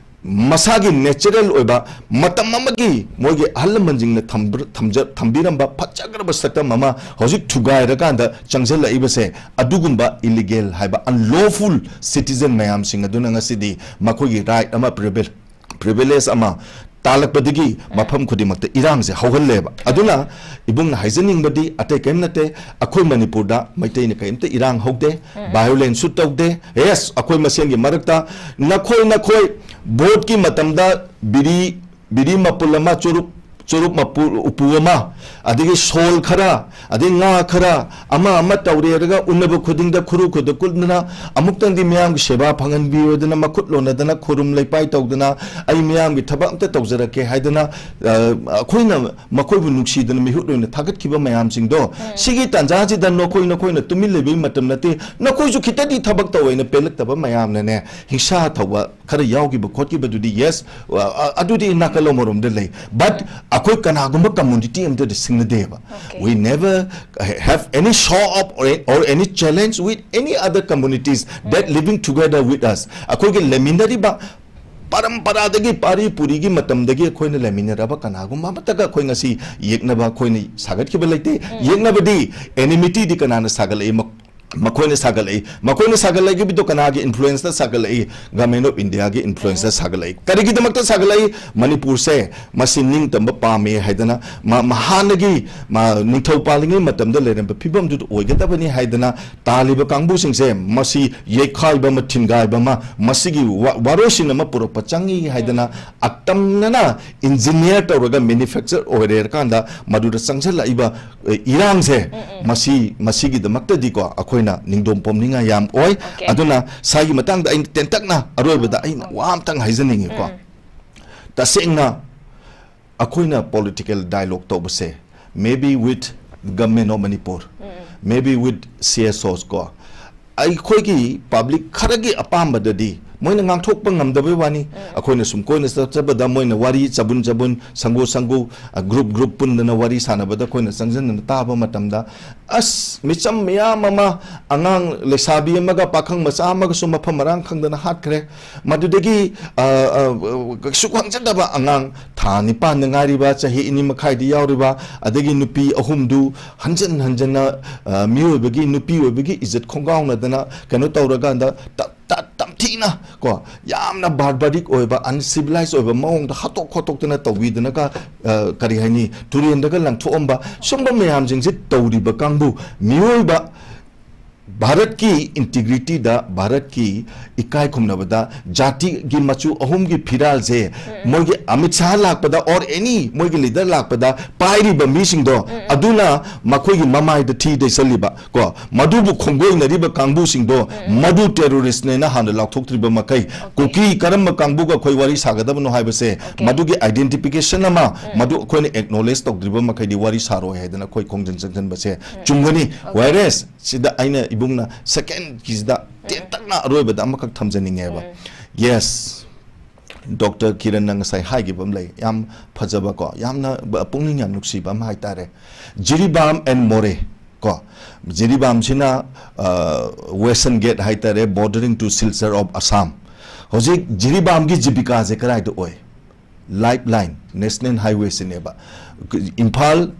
ꯃꯁꯥꯒꯤ natural ꯑꯣꯏꯕ ꯃꯇꯝ ꯑꯃꯒꯤ ꯃꯣꯏꯒꯤ ꯑꯍꯜ ꯂꯃꯟꯁꯤꯡꯅ ꯊꯝꯕ-, ꯊꯝꯖ-, ꯊꯝꯕꯤꯔꯝꯕ ꯐꯖꯈ꯭ꯔꯕ ꯁꯛꯇꯝ ꯑꯃ ꯍꯧꯖꯤꯛ ꯊꯨꯒꯥꯏꯔꯀꯥꯟꯗ ꯆꯪꯁꯤꯜꯂꯛꯏꯕꯁꯦ, ꯑꯗꯨꯒꯨꯝꯕ illegal ꯍꯥꯏꯕ unlawful citizen ꯃꯌꯥꯝꯁꯤꯡ ꯑꯗꯨꯅ ꯉꯁꯤꯗꯤ ꯃꯈꯣꯏꯒꯤ right ꯑꯃ, privilege, privilege ꯑꯃ ꯇꯥꯜꯂꯛꯄꯗꯒꯤ, ꯎꯝ, ꯃꯐꯝ ꯈꯨꯗꯤꯡꯃꯛꯇ ꯏꯔꯥꯡꯁꯦ ꯍꯧꯍꯜꯂꯦꯕ꯫ ꯑꯗꯨꯅ ꯏꯕꯨꯡꯅ ꯍꯥꯏꯖꯅꯤꯡꯕꯗꯤ ꯑꯇꯩ ꯀꯔꯤꯝ ꯅꯠꯇꯦ, ꯑꯩꯈꯣꯏ ꯃꯅꯤꯄꯨꯔꯗ ꯃꯩꯇꯩꯅ ꯀꯔꯤꯝꯇ ꯏꯔꯥꯡ ꯍꯧꯗꯦ, ꯎꯝ, violence ꯁꯨ ꯇꯧꯗꯦ꯫ Yes, ꯑꯩꯈꯣꯏ ꯃꯁꯦꯟꯒꯤ ꯃꯔꯛꯇ ꯅꯈꯣꯏ ꯅꯈꯣꯏ vote ꯀꯤ ꯃꯇꯝꯗ ꯕꯤꯔꯤ, ꯕꯤꯔꯤ ꯃꯄꯨꯜ ꯑꯃ, ꯆꯨꯔꯨꯞ, ꯆꯨꯔꯨꯞ ꯃꯄꯨ-, ꯎꯄꯨ ꯑꯃ, ꯑꯗꯒꯤ ꯁꯣꯜ ꯈꯔ, ꯑꯗꯩ ꯉꯥ ꯈꯔ, ꯑꯃ ꯑꯃ ꯇꯧꯔꯦꯔꯒ ꯎꯅꯕ ꯈꯨꯗꯤꯡꯗ ꯈꯨꯔꯨ ꯈꯨꯗ ꯀꯨꯠꯗꯅ, ꯑꯃꯨꯛꯇꯪꯗꯤ ꯃꯤꯌꯥꯝꯒꯤ ꯁꯦꯕꯥ ꯐꯪꯍꯟꯕꯤꯌꯨꯗꯅ, ꯃꯈꯨꯠ ꯂꯣꯟꯅꯗꯅ, ꯈꯨꯔꯨꯝ ꯂꯩꯄꯥꯏ ꯇꯧꯗꯅ, "ꯑꯩ ꯃꯤꯌꯥꯝꯒꯤ ꯊꯕꯛ ꯑꯝꯇ ꯇꯧꯖꯔꯛꯀꯦ" ꯍꯥꯏꯗꯅ, ꯑ, ꯑꯩꯈꯣꯏꯅ ꯃꯈꯣꯏꯕꯨ ꯅꯨꯡꯁꯤꯗꯅ ꯃꯤꯍꯨꯠ ꯑꯣꯏꯅ ꯊꯥꯒꯠꯈꯤꯕ ꯃꯌꯥꯝꯁꯤꯡꯗꯣ, ꯎꯝ, ꯁꯤꯒꯤ ꯇꯥꯟꯖꯥꯁꯤꯗ ꯅꯈꯣꯏ, ꯅꯈꯣꯏꯅ ꯇꯨꯃꯤꯟ ꯂꯩꯕꯒꯤ ꯃꯇꯝ ꯅꯠꯇꯦ, ꯅꯈꯣꯏꯁꯨ ꯈꯤꯇꯗꯤ ꯊꯕꯛ ꯇꯧ ꯍꯥꯏꯅ ꯄꯦꯜꯂꯛꯇꯕ ꯃꯌꯥꯝꯅꯅꯦ, ꯍꯤꯡꯁꯥ ꯊꯧꯕ ꯈꯔ ꯌꯥꯎꯈꯤꯕ ꯈꯣꯠꯈꯤꯕꯗꯨꯗꯤ, yes, ꯑ, ꯑ, ꯑꯗꯨꯗꯤ ꯅꯥꯀꯜ ꯑꯃꯔꯣꯝꯗ ꯂꯩ꯫ But ꯑꯩꯈꯣꯏ ꯀꯅꯥꯒꯨꯝꯕ community ꯑꯝꯇꯗꯤ ꯁꯤꯡꯅꯗꯦꯕ꯫ Okay. We never have any show up or, or any challenge with any other communities that living together with us. ꯑꯩꯈꯣꯏꯒꯤ ꯂꯩꯃꯤꯟꯅꯔꯤꯕ ꯄꯔꯝꯄꯔꯥꯗꯒꯤ, ꯄꯥꯔꯤ ꯄꯨꯔꯤꯒꯤ ꯃꯇꯝꯗꯒꯤ ꯑꯩꯈꯣꯏꯅ ꯂꯩꯃꯤꯟꯅꯔꯕ ꯀꯅꯥꯒꯨꯝꯕ ꯑꯃꯠꯇꯒ ꯑꯩꯈꯣꯏ ꯉꯁꯤ ꯌꯦꯛꯅꯕ ꯑꯩꯈꯣꯏꯅ ꯁꯥꯒꯠꯈꯤꯕ ꯂꯩꯇꯦ꯫ ꯎꯝ꯫ ꯌꯦꯛꯅꯕꯗꯤ, enmity ꯗꯤ ꯀꯅꯥꯅ ꯁꯥꯒꯠꯂꯛꯏ? ꯃ-, ꯃꯈꯣꯏꯅ ꯁꯥꯒꯠꯂꯛꯏ꯫ ꯃꯈꯣꯏꯅ ꯁꯥꯒꯠꯂꯛꯏꯕꯗꯣ ꯀꯅꯥꯒꯤ influence ꯇ ꯁꯥꯒꯠꯂꯛꯏ? Government of India ꯒꯤ influence ꯇ ꯎꯝ꯫ ꯁꯥꯒꯠꯂꯛꯏ꯫ ꯀꯔꯤꯒꯤꯗꯃꯛꯇ ꯁꯥꯒꯠꯂꯛꯏ? ꯃꯅꯤꯄꯨꯔꯁꯦ ꯃꯁꯤ ꯅꯤꯡꯇꯝꯕ ꯄꯥꯝꯃꯦ ꯍꯥꯏꯗꯅ, ꯃ-, ꯃ-, ꯍꯥꯟꯅꯒꯤ, ꯃ-, ꯅꯤꯡꯊꯧ ꯄꯥꯜꯂꯤꯉꯩ ꯃꯇꯝꯗ ꯂꯩꯔꯝꯕ ꯐꯤꯕꯝꯗꯨꯗ ꯑꯣꯏꯒꯗꯕꯅꯤ ꯍꯥꯏꯗꯅ ꯇꯥꯜꯂꯤꯕ ꯀꯥꯡꯕꯨꯁꯤꯡꯁꯦ, ꯃꯁꯤ ꯌꯩꯈꯥꯏꯕ ꯑꯃ, ꯊꯤꯡꯒꯥꯏꯕ ꯑꯃ, ꯃꯁꯤꯒꯤ ꯋꯥ-, ꯋꯥꯔꯣꯏꯁꯤꯟ ꯑꯃ ꯄꯨꯔꯛꯄ ꯆꯪꯉꯤ ꯍꯥꯏꯗꯅ, ꯎꯝ꯫ ꯑꯇꯝꯅꯅ engineer ꯇꯧꯔꯒ manufacture ꯑꯣꯏꯔꯦ ꯀꯥꯟꯗ ꯃꯗꯨꯗ ꯆꯪꯁꯤꯜꯂꯛꯏꯕ, ꯑꯦ, ꯏꯔꯥꯡꯁꯦ, ꯎꯝ, ꯎꯝ꯫ ꯃꯁꯤ, ꯃꯁꯤꯒꯤꯗꯃꯛꯇꯗꯤꯀꯣ ꯑꯩꯈꯣꯏꯅ ꯅꯤꯡꯗꯣꯝ ꯄꯣꯝꯅꯤꯡꯉꯥꯏ ꯌꯥꯝ ꯑꯣꯏ꯫ Okay꯫ ꯑꯗꯨꯅ ꯁꯥꯏꯒꯤ ꯃꯇꯥꯡꯗ ꯑꯩꯅ ꯇꯦꯟꯇꯛꯅ ꯑꯔꯣꯏꯕꯗ ꯑꯩꯅ ꯋꯥ ꯑꯝꯇꯪ ꯍꯥꯏꯖꯅꯤꯡꯉꯤꯀꯣ꯫ ꯎꯝ, ꯎꯝ꯫ ꯇꯁꯦꯡꯅ ꯑꯩꯈꯣꯏꯅ political dialogue ꯇꯧꯕꯁꯦ, maybe with Government of Manipur, um, um. Maybe with C S Os ꯀꯣ, ꯑꯩꯈꯣꯏꯒꯤ public ꯈꯔꯒꯤ ꯑꯄꯥꯝꯕꯗꯗꯤ ꯃꯣꯏꯅ ꯉꯥꯡꯊꯣꯛꯄ ꯉꯝꯗꯕꯩ ꯋꯥꯅꯤ꯫ ꯎꯝ꯫ ꯑꯩꯈꯣꯏꯅ ꯁꯨꯝ ꯀꯣꯏꯅ ꯆꯠꯆꯕꯗ ꯃꯣꯏꯅ ꯋꯥꯔꯤ ꯆꯕꯨꯟ ꯆꯕꯨꯟ, ꯁꯪꯒꯨ ꯁꯪꯒꯨ, ꯑ, group group ꯄꯨꯟꯗꯅ ꯋꯥꯔꯤ ꯁꯥꯟꯅꯕꯗ ꯑꯩꯈꯣꯏꯅ ꯆꯪꯁꯤꯟꯗꯅ ꯇꯥꯕ ꯃꯇꯝꯗ, ꯑꯁ, ꯃꯤꯆꯝ ꯃꯌꯥꯝ ꯑꯃ, ꯑꯉꯥꯡ ꯂꯩꯁꯥꯕꯤ ꯑꯃꯒ ꯄꯥꯈꯪ ꯃꯆꯥ ꯑꯃꯒꯁꯨ ꯃꯐꯝ ꯃꯔꯥꯡ ꯈꯪꯗꯅ ꯍꯥꯠꯈ꯭ꯔꯦ꯫ ꯃꯗꯨꯗꯒꯤ, ꯑ, ꯑ, ꯀꯩꯁꯨ ꯈꯪꯖꯗꯕ ꯑꯉꯥꯡ ꯊꯥ ꯅꯤꯄꯥꯟꯗ ꯉꯥꯏꯔꯤꯕ, ꯆꯍꯤ ꯑꯅꯤ ꯃꯈꯥꯏꯗ ꯌꯥꯎꯔꯤꯕ, ꯑꯗꯒꯤ ꯅꯨꯄꯤ ꯑꯍꯨꯝꯗꯨ ꯍꯟꯖꯟ ꯍꯟꯖꯟꯅ, ꯑ, ꯃꯤꯑꯣꯏꯕꯒꯤ, ꯅꯨꯄꯤ ꯑꯣꯏꯕꯒꯤ ꯏꯖꯠ ꯈꯣꯡꯒꯥꯎꯅꯗꯅ ꯀꯩꯅꯣ ꯇꯧꯔꯀꯥꯟꯗ ꯇ-, ꯇ-, ꯇꯝꯊꯤꯅ ꯀꯣ, ꯌꯥꯝꯅ barbaric ꯑꯣꯏꯕ, uncivilized ꯑꯣꯏꯕ ꯃꯑꯣꯡꯗ ꯍꯥꯠꯇꯣꯛ ꯈꯣꯠꯇꯣꯛꯇꯅ ꯇꯧꯕꯤꯗꯅꯒ, ꯑ, ꯀꯔꯤ ꯍꯥꯏꯅꯤ, ꯇꯨꯔꯦꯟꯗꯒ ꯂꯪꯊꯣꯛꯑꯝꯕ, ꯁꯨꯝꯕ ꯃꯌꯥꯝꯁꯤꯡꯁꯦ ꯇꯧꯔꯤꯕ ꯀꯥꯡꯕꯨ ꯃꯤꯑꯣꯏꯕ ꯚꯥꯔꯠꯀꯤ integrityꯗ, ꯚꯥꯔꯠꯀꯤ ꯏꯀꯥꯏ ꯈꯨꯝꯅꯕꯗ, ꯖꯥꯇꯤꯒꯤ ꯃꯆꯨ ꯑꯍꯨꯝꯒꯤ ꯐꯤꯔꯥꯜꯁꯦ, ꯎꯝ꯫ ꯃꯣꯏꯒꯤ ꯑꯃꯤꯠ ꯁꯥꯍ ꯂꯥꯛꯄꯗ or any ꯃꯣꯏꯒꯤ leader ꯂꯥꯛꯄꯗ ꯄꯥꯏꯔꯤꯕ ꯃꯤꯁꯤꯡꯗꯣ, ꯎꯝ, ꯎꯝ꯫ ꯑꯗꯨꯅ ꯃꯈꯣꯏꯒꯤ ꯃꯃꯥꯏꯗ ꯊꯤ ꯇꯩꯁꯜꯂꯤꯕ ꯀꯣ, ꯃꯗꯨꯕꯨ ꯈꯣꯡꯒꯣꯏꯅꯔꯤꯕ ꯀꯥꯡꯕꯨꯁꯤꯡꯗꯣ, ꯎꯝ꯫ ꯃꯗꯨ terroristꯅꯦꯅ ꯍꯥꯟꯅ ꯂꯥꯎꯊꯣꯛꯇ꯭ꯔꯤꯕ ꯃꯈꯩ, Okay꯫ ꯀꯨꯀꯤ ꯀꯔꯝꯕ ꯀꯥꯡꯕꯨꯒ ꯑꯩꯈꯣꯏ ꯋꯥꯔꯤ ꯁꯥꯒꯗꯕꯅꯣ ꯍꯥꯏꯕꯁꯦ, Okay꯫ ꯃꯗꯨꯒꯤ identification ꯑꯃ, ꯎꯝ꯫ ꯃꯗꯨ ꯑꯩꯈꯣꯏꯅ acknowledge ꯇꯧꯗ꯭ꯔꯤꯕ ꯃꯈꯩꯗꯤ ꯋꯥꯔꯤ ꯁꯥꯔꯣꯏ ꯍꯥꯏꯗꯅ ꯑꯩꯈꯣꯏ ꯈꯣꯡꯖꯪ ꯆꯪꯁꯤꯟꯕꯁꯦ ꯎꯝ꯫ ꯆꯨꯝꯒꯅꯤ꯫ Okay꯫ Whereas ꯁꯤꯗ ꯑꯩꯅ ꯏꯕꯨꯡꯅ secondꯀꯤꯁꯤꯗ ꯎꯝ꯫ ꯇꯦꯟꯇꯛꯅ ꯑꯔꯣꯏꯕꯗ ꯑꯃꯈꯛ ꯊꯝꯖꯅꯤꯡꯉꯦꯕ꯫ ꯎꯝ꯫ Yes, Doctor ꯀꯤꯔꯟꯅ ꯉꯁꯥꯏ ꯍꯥꯏꯈꯤꯕ ꯑꯃ ꯂꯩ, ꯌꯥꯝ ꯐꯖꯕꯀꯣ, ꯌꯥꯝꯅ ꯕ-, ꯄꯨꯛꯅꯤꯡ ꯌꯥꯝ ꯅꯨꯡꯁꯤꯕ ꯑꯃ ꯍꯥꯏꯇꯥꯔꯦ꯫ ꯖꯤꯔꯤꯕꯥꯝ and ꯃꯣꯔꯦ ꯀꯣ, ꯖꯤꯔꯤꯕꯥꯝꯁꯤꯅ, ꯑ, Western Ghat ꯍꯥꯏꯇꯥꯔꯦ, bordering to Silchar of Assam꯫ ꯍꯧꯖꯤꯛ ꯖꯤꯔꯤꯕꯥꯝꯒꯤ ꯖꯤꯕꯤꯀꯥꯁꯦ ꯀꯗꯥꯏꯗ ꯑꯣꯏ? ꯂꯥꯏꯐ ꯂꯥꯏꯟ, ꯅꯦꯁꯅꯦꯜ ꯍꯥꯏꯋꯦꯁꯤꯅꯦꯕ, ꯏꯝꯐꯥꯜ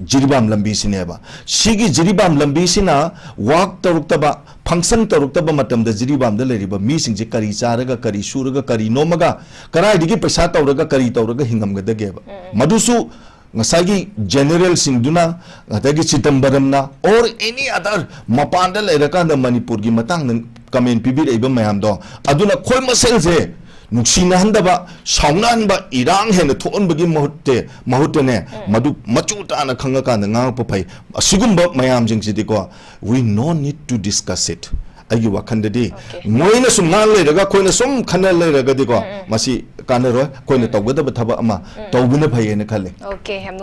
ꯖꯤꯔꯤꯕꯥꯝ ꯂꯝꯕꯤꯁꯤꯅꯦꯕ꯫ ꯁꯤꯒꯤ ꯖꯤꯔꯤꯕꯥꯝ ꯂꯝꯕꯤꯁꯤꯅ ꯋꯥꯛ ꯇꯧꯔꯛꯇꯕ, ꯐꯪꯁꯟ ꯇꯧꯔꯛꯇꯕ ꯃꯇꯝꯗ ꯖꯤꯔꯤꯕꯥꯝꯗ ꯂꯩꯔꯤꯕ ꯃꯤꯁꯤꯡꯁꯦ ꯀꯔꯤ ꯆꯥꯔꯒ, ꯀꯔꯤ ꯁꯨꯔꯒ, ꯀꯔꯤ ꯅꯣꯝꯃꯒ, ꯀꯗꯥꯏꯗꯒꯤ ꯄꯩꯁꯥ ꯇꯧꯔꯒ, ꯀꯔꯤ ꯇꯧꯔꯒ ꯍꯤꯡꯉꯝꯒꯗꯒꯦꯕ? ꯃꯗꯨꯁꯨ ꯉꯁꯥꯏꯒꯤ ꯖꯦꯅꯔꯦꯜꯁꯤꯡꯗꯨꯅ, ꯑꯗꯒꯤ ꯆꯤꯗꯝꯕꯔꯝꯅ, or any other, ꯃꯄꯥꯟꯗ ꯂꯩꯔꯀꯥꯟꯗ ꯃꯅꯤꯄꯨꯔꯒꯤ ꯃꯇꯥꯡꯗ ꯀꯃꯦꯟ ꯄꯤꯕꯤꯔꯛꯏꯕ ꯃꯌꯥꯝꯗꯣ, ꯑꯗꯨꯅ ꯑꯩꯈꯣꯏ ꯃꯁꯦꯜꯁꯦ ꯅꯨꯡꯁꯤꯅꯍꯟꯗꯕ, ꯁꯥꯎꯅꯍꯟꯕ, ꯏꯔꯥꯡ ꯍꯦꯟꯅ ꯊꯣꯛꯍꯟꯕꯒꯤ ꯃꯍꯨꯠꯇꯦ, ꯃꯍꯨꯠꯇꯅꯦ, ꯃꯗꯨ ꯃꯆꯨ ꯇꯥꯅ ꯈꯪꯉꯀꯥꯟꯗ ꯉꯥꯡꯉꯛꯄ ꯐꯩ꯫ ꯑꯁꯤꯒꯨꯝꯕ ꯃꯌꯥꯝꯁꯤꯡꯁꯤꯗꯤꯀꯣ, we no need to discuss it꯫ ꯑꯩꯒꯤ ꯋꯥꯈꯜꯗꯗꯤ, Okay. ꯃꯣꯏꯅ ꯁꯨꯝ ꯉꯥꯡ ꯂꯩꯔꯒ, ꯑꯩꯈꯣꯏꯅ ꯁꯨꯝ ꯈꯟꯅ ꯂꯩꯔꯒꯗꯤꯀꯣ, ꯎꯝ, ꯎꯝ꯫ ꯃꯁꯤ ꯀꯥꯟꯅꯔꯣꯏ꯫ ꯑꯩꯈꯣꯏꯅ ꯎꯝ꯫ ꯇꯧꯒꯗꯕ ꯊꯕꯛ ꯑꯃ ꯎꯝ꯫ ꯇꯧꯕꯅ ꯐꯩꯌꯦꯅ ꯈꯜꯂꯤ꯫ Okay, ꯌꯥꯝ